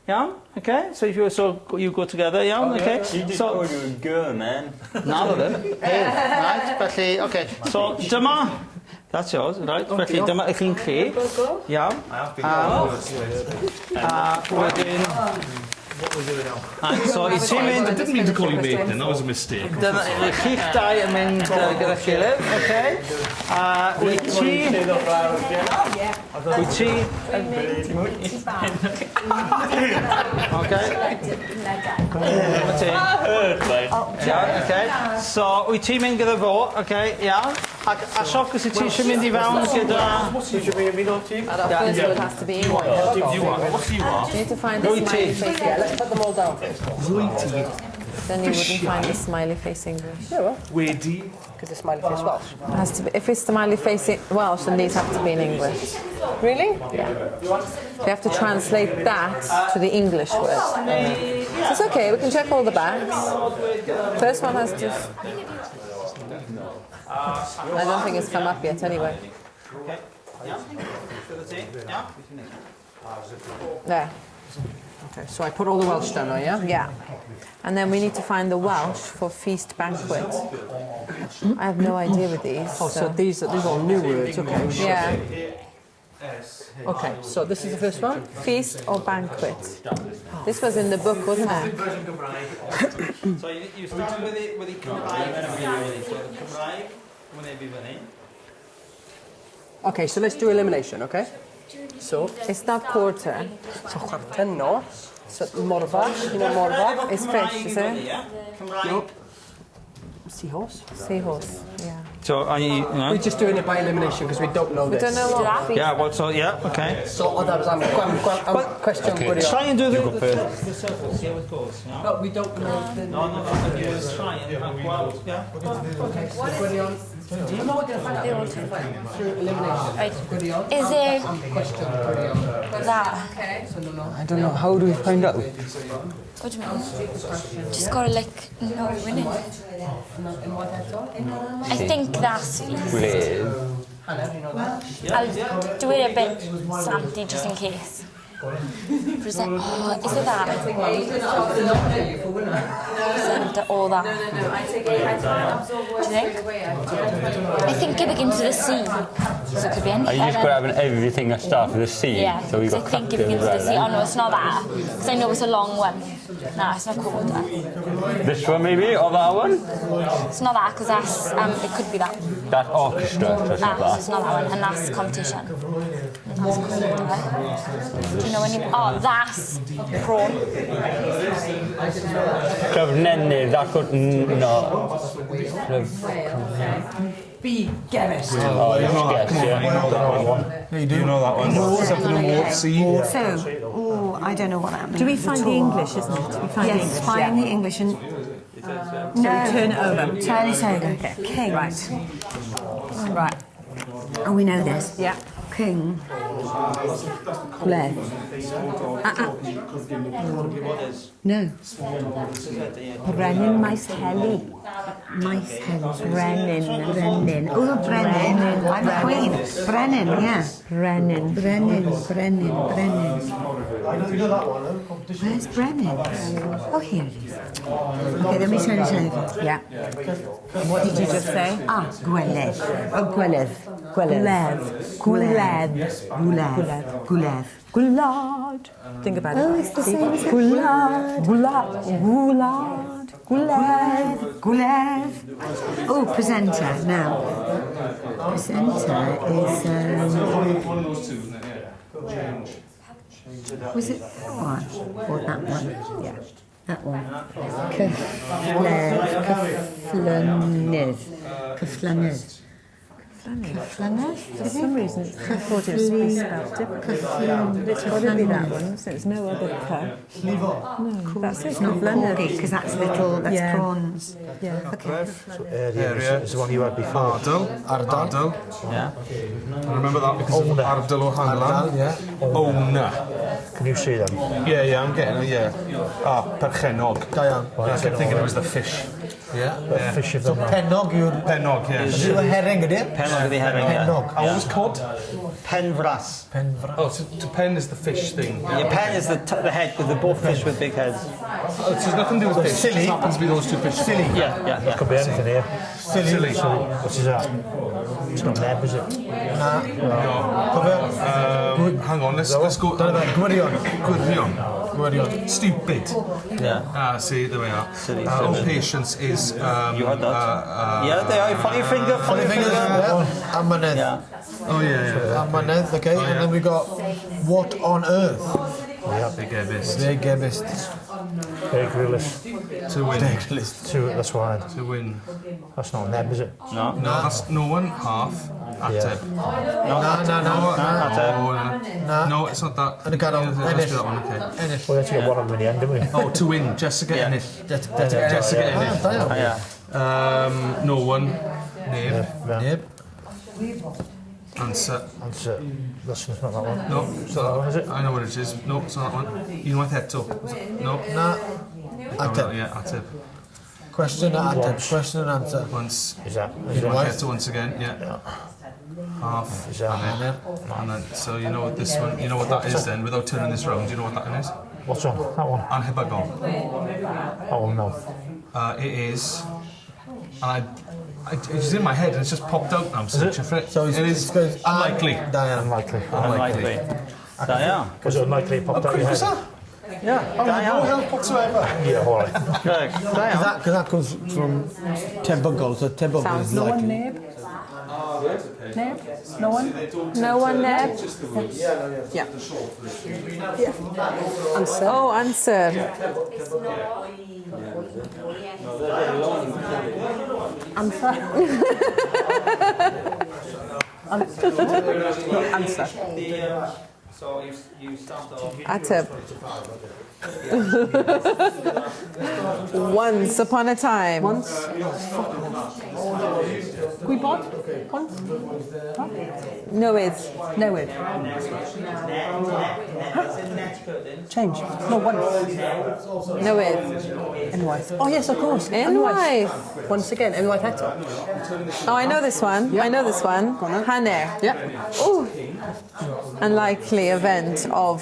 iawn, okay. So if you so you go together, iawn, okay. You just So called you a girl, man. Na ddo ddim. Hedd, right, felly, okay. So dyma, that's yours, right. Felly dyma i chi'n chi. Iawn. A wedyn, What we doing now? Right, so i ti'n mynd... I didn't mean to call you mate then, that was a mistake. Dyna, chi'ch dau yn mynd gyda gilydd, oce? A wyt ti... Wyt ti... Oce. Dyma ti. Iawn, oce. So, wyt ti'n mynd gyda fo, oce, iawn. Ac Ashok, os wyt ti eisiau mynd i fewn gyda... Eisiau fi ymuno tîm? And our first word has to be English. You are. What's you are? You need to find the Rwyt smiley ti. face. Yeah, let's put them all down first. Then you wouldn't find the smiley face English. Yeah, well, Wedi. because the smiley face Welsh. It has to be, if it's smiley face Welsh, then these have to be in English. Really? Yeah. We have to translate that to the English word. So it's okay, we can check all the backs. First one has to... I don't think it's come up yet anyway. There. Okay, so I put all the Welsh down now, yeah? Yeah. And then we need to find the Welsh for feast banquet. I have no idea with these. Oh, so these are all new words, okay. Yeah. Okay, so this is the first one. Feast or banquet. This was in the book, wasn't it? So you start with the Cymraeg. So the Cymraeg, wynebu fyny. Okay, so let's do elimination, okay? So, It's not quarter. so chwarter, no. So morfa, you know morfa? It's fish, is it? Cymraeg. Seahorse. Seahorse, yeah. So are you... We're just doing it by elimination because we don't know We this. don't know what feast. Yeah, well, so, yeah, okay. So, oh, that was, I'm question okay. Try and do the circle, see how it goes. Yeah? But we don't know the... No, no, you try and well, yeah. Okay, so Gwirion. Do you know what we're going to find out? We're gonna find out through elimination. Right. Gwirion. Is it Question Gwirion. that? So no, no. I don't know. How do we find out? What do you mean? Just gotta like know innit? I think that's feast. Gwledd. Hannah, you know that? I'll do it a bit slanty just in case. Present. Oh, is it that? Present all that. No, I take it. I can't absorb words Do you think? straight away. I think it begins with a C, so it could be anything. Are you just grabbing everything that starts with a C? Yeah, So we've 'cause got I think it cactus begins as with a C. well Oh no, it's not that. Because I know it's a long one. No, it's not quarter. then. This one maybe, or that one? It's not that because that's it could be that. That orchestra, so it's Nah, not so that. it's not that one, and that's competition. And that's quarter. Do you know any? Oh, that's prawn. Cyfnennydd, that could... No. Be Gerest. Oh, You know that. yes, Come on, yeah. you know that one. Yeah, you do. You know that one. Something in Ward C. So, oh, I don't know what that means. Do we find at the all. English, isn't it? We find Yes, the English. find the English and no, Turn it over. Turn it over. Okay. King. Right. Right. Oh, we know this. Yeah. King. Gwledd. No. Brenin Maes Heli. Maes Heli. Brenin. Brenin. Oh, Brenin. I'm a queen. Brenin, yeah. Brenin. Brenin, Brenin, Brenin. Where's Brenin? Oh, here it is. Okay, then we turn it over. Yeah. What did you just say? Ah, Gweledd. Oh, Gweledd. Gweledd. Gwledd. Gwledd. Gwledd. Gwledd. Gwlad. Think about it. Oh, it's the same as Gwlad. Gwlad. Gwlad. Gwlad. Gwledd. Oh, presenter now. Presenter is. One of those two, isn't it? Yeah. Was it that one or that one? Yeah, that one. Cyfflynydd. Cyfflynydd. Cyfflynydd? For some reason, I thought it was spelled differently. But it's got to be that one, isn't it? There's no other K. No, that's it. It's not corgi, because that's little, that's Yeah. prawns. Yeah. Okay. So area is the one you had before. Ardal. Ardal. Yeah. I remember that because of Owner. Ardal o Hanlan. Ardal, yeah. Owner. Can you see them? Yeah, yeah, I'm getting it, yeah. Ah, perchenog. Da iawn. I kept thinking it was the fish. Yeah. The fish of the So man. pennog yw'r... Pennog, yeah. Yw y herring ydy? Pennog ydi herring, yeah. Pennog. And what was cod? Penfras. Penfras. Oh, so to pen is the fish thing. Your pen is the head, because they're both fish with big heads. Oh, so it's nothing to do with fish. Silly. It just happens to be those two fish. Silly. Yeah. Could be anything here. Silly. Silly. What is that? It's not neb, is it? Na. No. Hang on, let's go. Dyna fe, gwirion. Gwirion. Gwirion. Stupid. Yeah. Ah, see, there we are. Silly, Oh, silly. patience is... You had that. Yeah, they are. Funny finger, funny Funny fingers. finger. Yeah. Amynedd. Yeah. Oh, yeah, yeah. Amynedd, okay. Oh, yeah. And then we got what on earth? Yeah. Big ebist. Big ebist. Big realist. To win. Two, that's why. To win. That's not neb, is it? No. No, that's no one. Half. Ateb. No, no, no. No, No. no. Na. No, it's not that. Yn y canol. Yeah, it must be Ennill. that one, okay. Ennill. We had to get one of them in the end, didn't we? Oh, to win. Jessica Yeah. Ennill. Jessica Jessica Ennill. Da iawn. Yeah. No one. Neb. Neb. Answer. Answer. That's not that one. No, It's not that one, is it? I know what it is. No, it's not that one. Unwaith eto. No. Na. Oh, Ateb. yeah, ateb. Question and ateb. Once. Question and answer. Once. Is that? Is Unwaith that? eto once again, yeah. Half. Is that? Hanner. And then, so you know what this one, you know what that is then, without turning this round, do you know what that one is? What's on? That one? Anhebygol. That one, no. It is, and it's in my head and it's just popped out now, I'm searching for it. So it is it's unlikely. Diane. Unlikely. Unlikely. Da iawn. Was it unlikely it popped out your Quick was head? that? Yeah, Oh, da no iawn. help whatsoever. Yeah, all right. Right, da iawn. Because that comes from tebygol, so tebygol Sounds is No one likely. neb? Neb? No one? No one there? Yeah. Answer. Oh, answer. Answer. Answer. No, answer. So you start off. Ateb. Once upon a time. Once. Gwybod? Once? Newydd. Newid. Change. No, once. Newydd. Unwaith. Oh, yes, of course. Unwaith. Once again, unwaith eto. Oh, I know this one. I know this one. Go on then. Hanner. Yeah. Oh. Unlikely event of...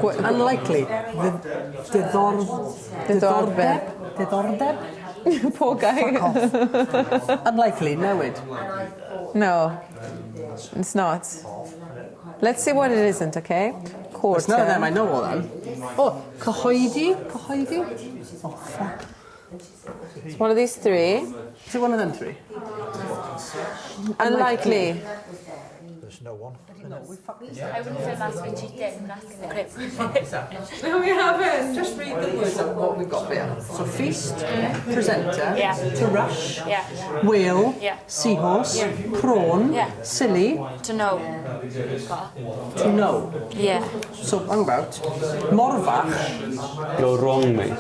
Unlikely. Diddor... Diddordeb. Diddordeb? Poor guy. Fuck off. Unlikely, newid. No, it's not. Let's see what it isn't, okay? Quarter. It's none of them, I know all them. Oh, cyhoeddi? Cyhoeddi? Oh, fuck. It's one of these three. Is it one of them three? Unlikely. There's no one. I wouldn't feel bad for cheating and asking the clip. No, we haven't. Just read the words of what we've got there. So feast, presenter, Yeah. to rush, Yeah. whale, Yeah. seahorse, Yeah. prawn, Yeah. silly, To know. to know. Yeah. So hang about. Morfach. You're wrong, mate.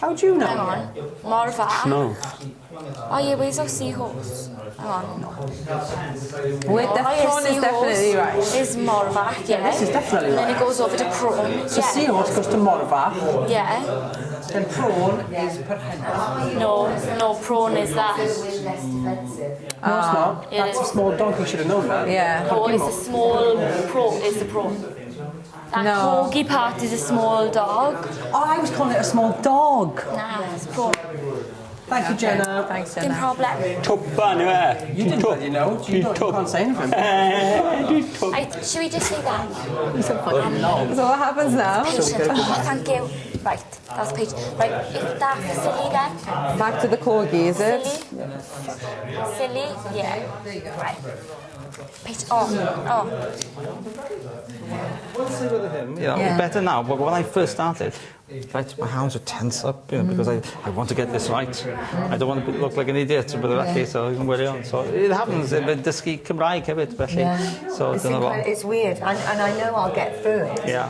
How do you know? Hang on. Morfa. No. Oh yeah, where's our seahorse? Hang on. Wait, the Oh, yeah, prawn is seahorse definitely right. Is Morfach, yeah. This is definitely And then right. it goes over to prawn. So yeah. seahorse goes to morfach, Yeah. then prawn is perhenna. No, no, prawn is that. No, it's not. It That's is. a small dog, you should have known that. Yeah. No, it's a small prawn. It's a prawn. That No. corgi part is a small dog. Oh, I was calling it a small dog. Nah, it's prawn. Thank you, Jenna. Thanks, Dim Jenna. problem. Twban yw e. You didn't bloody know. You, don't, you can't say anything. Right, should we just say that? So what happens now? Patient. Oh, thank you. Right, that's patient. Right, if that's silly then. Back to the corgi, is it? Silly. Silly, yeah. Right. Patient. Oh, oh. You know, Yeah. better now, but when I first started, right, my hands would tense up, you know, because I want to get this right. I don't want to look like an idiot, but felly, so I can worry on. So it happens, efo dysgu Cymraeg hefyd, felly. Yeah. So It's, dyna fo. it's weird, and I know I'll get through it. Yeah.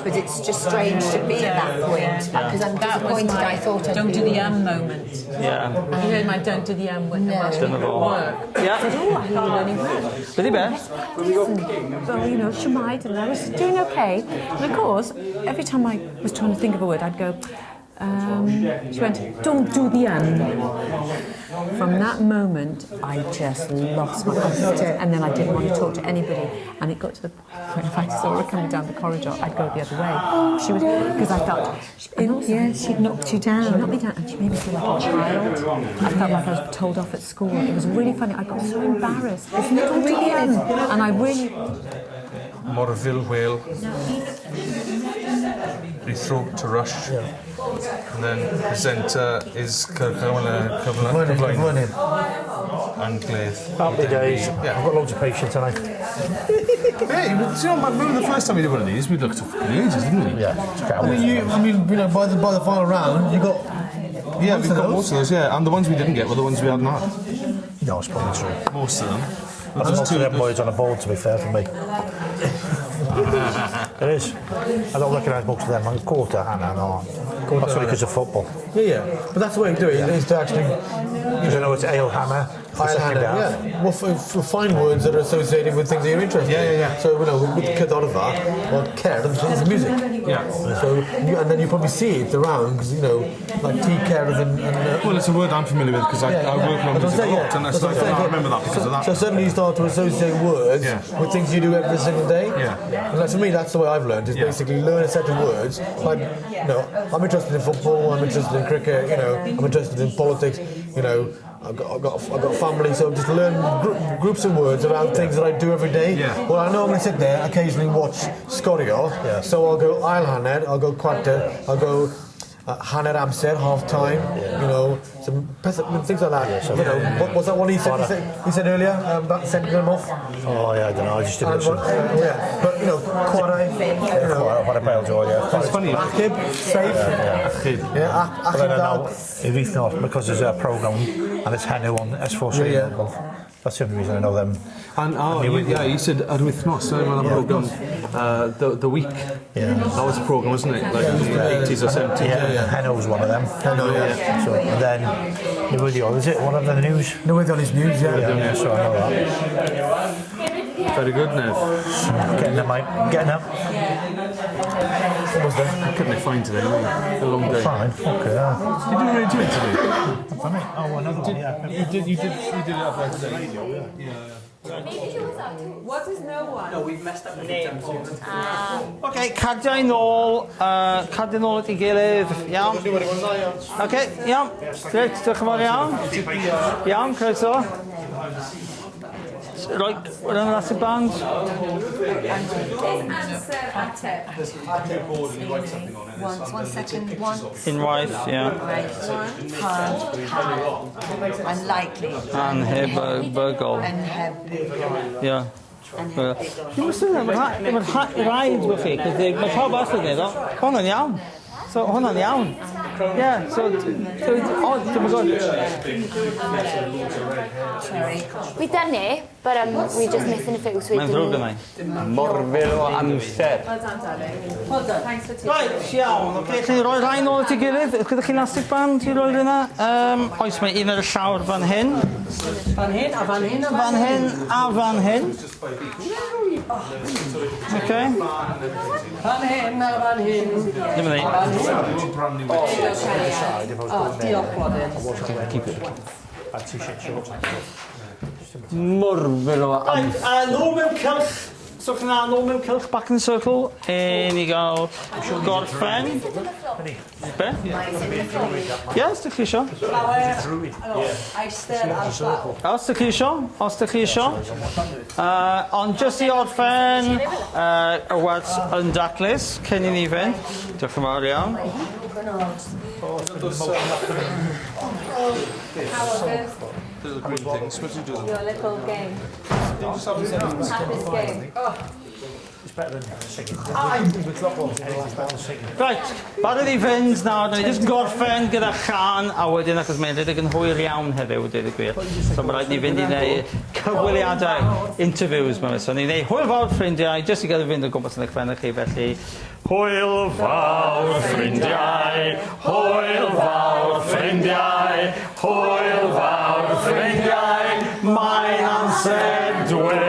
But it's just strange to be at that point because I'm That was disappointed. my I thought I'd don't be do the moment. Yeah. You heard my don't do the when the Welsh Dyna people fo. at work. Yeah. I said, oh, I can't learning Welsh. Beth i be? Well, you know, Shemite, and I was doing okay. And of course, every time I was trying to think of a word, I'd go, she went, don't do the From that moment, I just lost my confidence. And then I didn't want to talk to anybody. And it got to the point where if I saw her coming down the corridor, I'd go the other way. She was, because I felt, and also, Yeah, she'd knocked you down. She knocked me down and she made me feel like a child. I felt like I was told off at school. It was really funny. I got so embarrassed. Isn't it Don't do the weird? And I really... Morfil, whale. Rithro, to rush. And then presenter is cyflwynydd. Cyflwynydd. Angledd. Happy days. Yeah. I've got loads of patience tonight. Hey, do you know, remember the first time we did one of these, we looked for ages, didn't we? Yeah. I mean, you know, by the final round, you got Yeah, most we of got those. most of those, yeah. And the ones we didn't get were the ones we hadn't had. No, it's probably true. Most of them. That's Those most two- of them words on a board, to be fair, for me. It is. I don't recognise most of them. I'm quarter, Hannah, and all that. That's only because of football. Yeah, yeah. But that's the way to do it, is to actually... Because I know it's Ale Hammer, the Ail second hanner, half. yeah. Well, find words that are associated with things that you're interested in. Yeah. So, you know, with Cerddorfa, well, cerdd is music. Yeah. So, and then you probably see it around, because, you know, like tea cerdd and Well, it's a word I'm familiar with because I work on That's music what I'm a lot, saying, and yeah. it's like, That's what I'm I saying. remember that because of that. So suddenly you start to associate words with things you do every single day. Yeah. And like, for me, that's the way I've learned, is basically learn a set of words. Like, you know, I'm interested in football, I'm interested in cricket, you know, I'm interested in politics, you know, I've got family, so just learn groups of words around things that I do every day. Yeah. Well, I know I'm going to sit there, occasionally watch Sgorio, so I'll go ail hanner, I'll go cwarter, I'll go hanner amser, half time, you know, some things like that. Yeah, so you know, what was that one he said? He said earlier about sending them off. Oh yeah, I don't know. I just didn't listen. Yeah, but you know, chwarae, you know, Chwarae pêl-droed, yeah. It's funny. Achub, safe. Achub. Yeah, But then I know achub. if he's not, because there's a programme and it's Henu on S4C. Yeah, Well, that's the only reason I know them. And you said yr wythnos, so I remember that programme, the week. Yeah. That was a programme, wasn't it? Like in the 80s or 70s. Yeah, Heno was one of them. Heno, yeah. So, and then Newyddion, is it one of the news? Newyddion is news, yeah. Yeah, so I know that. Very good, Nev. Getting them, mate. Getting them. What was that? Couldn't find today, were you? A long day. Fine. Okay. Did you do a radio interview? I've done it. Oh, another one, yeah. You did it up there today. Yeah. What is no one? No, we've messed up the names. OK, cardiau nôl, cardiau nôl at ei gilydd, iawn. OK, iawn. Reit, diolch yn fawr iawn. Iawn, croeso. Roi, roi elastic band. Answer ateb. Once, 1 second, once. Unwaith, ie. Hard, unlikely. Anhebygol. Anhebygol. Ie. Dwi'n meddwl, mae'n rhaid bod chi, cos mae pawb arall yn gwneud o. Hwnna'n iawn. So, hwnna'n iawn. Ie, so, o, dwi'n gwybod. Sorry. We've done it, but we're just missing a few. So Mae'n ddrwg yna. Morfil o amser. Well done, darling. Well done. Thanks for teaching. Right, iawn. Oce, chi'n rhoi rhai nôl at ei gilydd? Gyda chi elastic band i roi yna? Oes, mae un ar y llawr fan hyn. Fan hyn, a fan hyn, a Fan hyn, a fan hyn. Oce. Fan hyn, a fan hyn. Ddim yn ei. Oh, diolch, Blodyn. Keep it. T-shirt shorts. Morfil o amser. Right, nôl mewn cylch. So chi na, nôl mewn cylch, back in the circle. I ni gael gorffen. Be? Ie, os ydych chi isio. Eistedd ar llawr. Os ydych chi isio, os ydych chi isio. Ond jyst i orffen y wers yn daclus, cyn i ni fynd. Diolch yn fawr iawn. Little green things. What do you do them? Your little game. Happiest game. It's better than singing. It's better than singing. Right, barod i fynd nawr, ni jyst gorffen gyda chan, a wedyn achos mae'n rhedeg yn hwyr iawn heddiw, dweud y gwir. So mae rhaid ni fynd i wneud cyfweliadau, interviews mewn. So ni'n neud hwyl fawr ffrindiau, jyst i gael fynd o gwmpas yn eich ffen chi, felly hwyl fawr ffrindiau, hwyl fawr ffrindiau, hwyl fawr ffrindiau, mae'n amser dweud.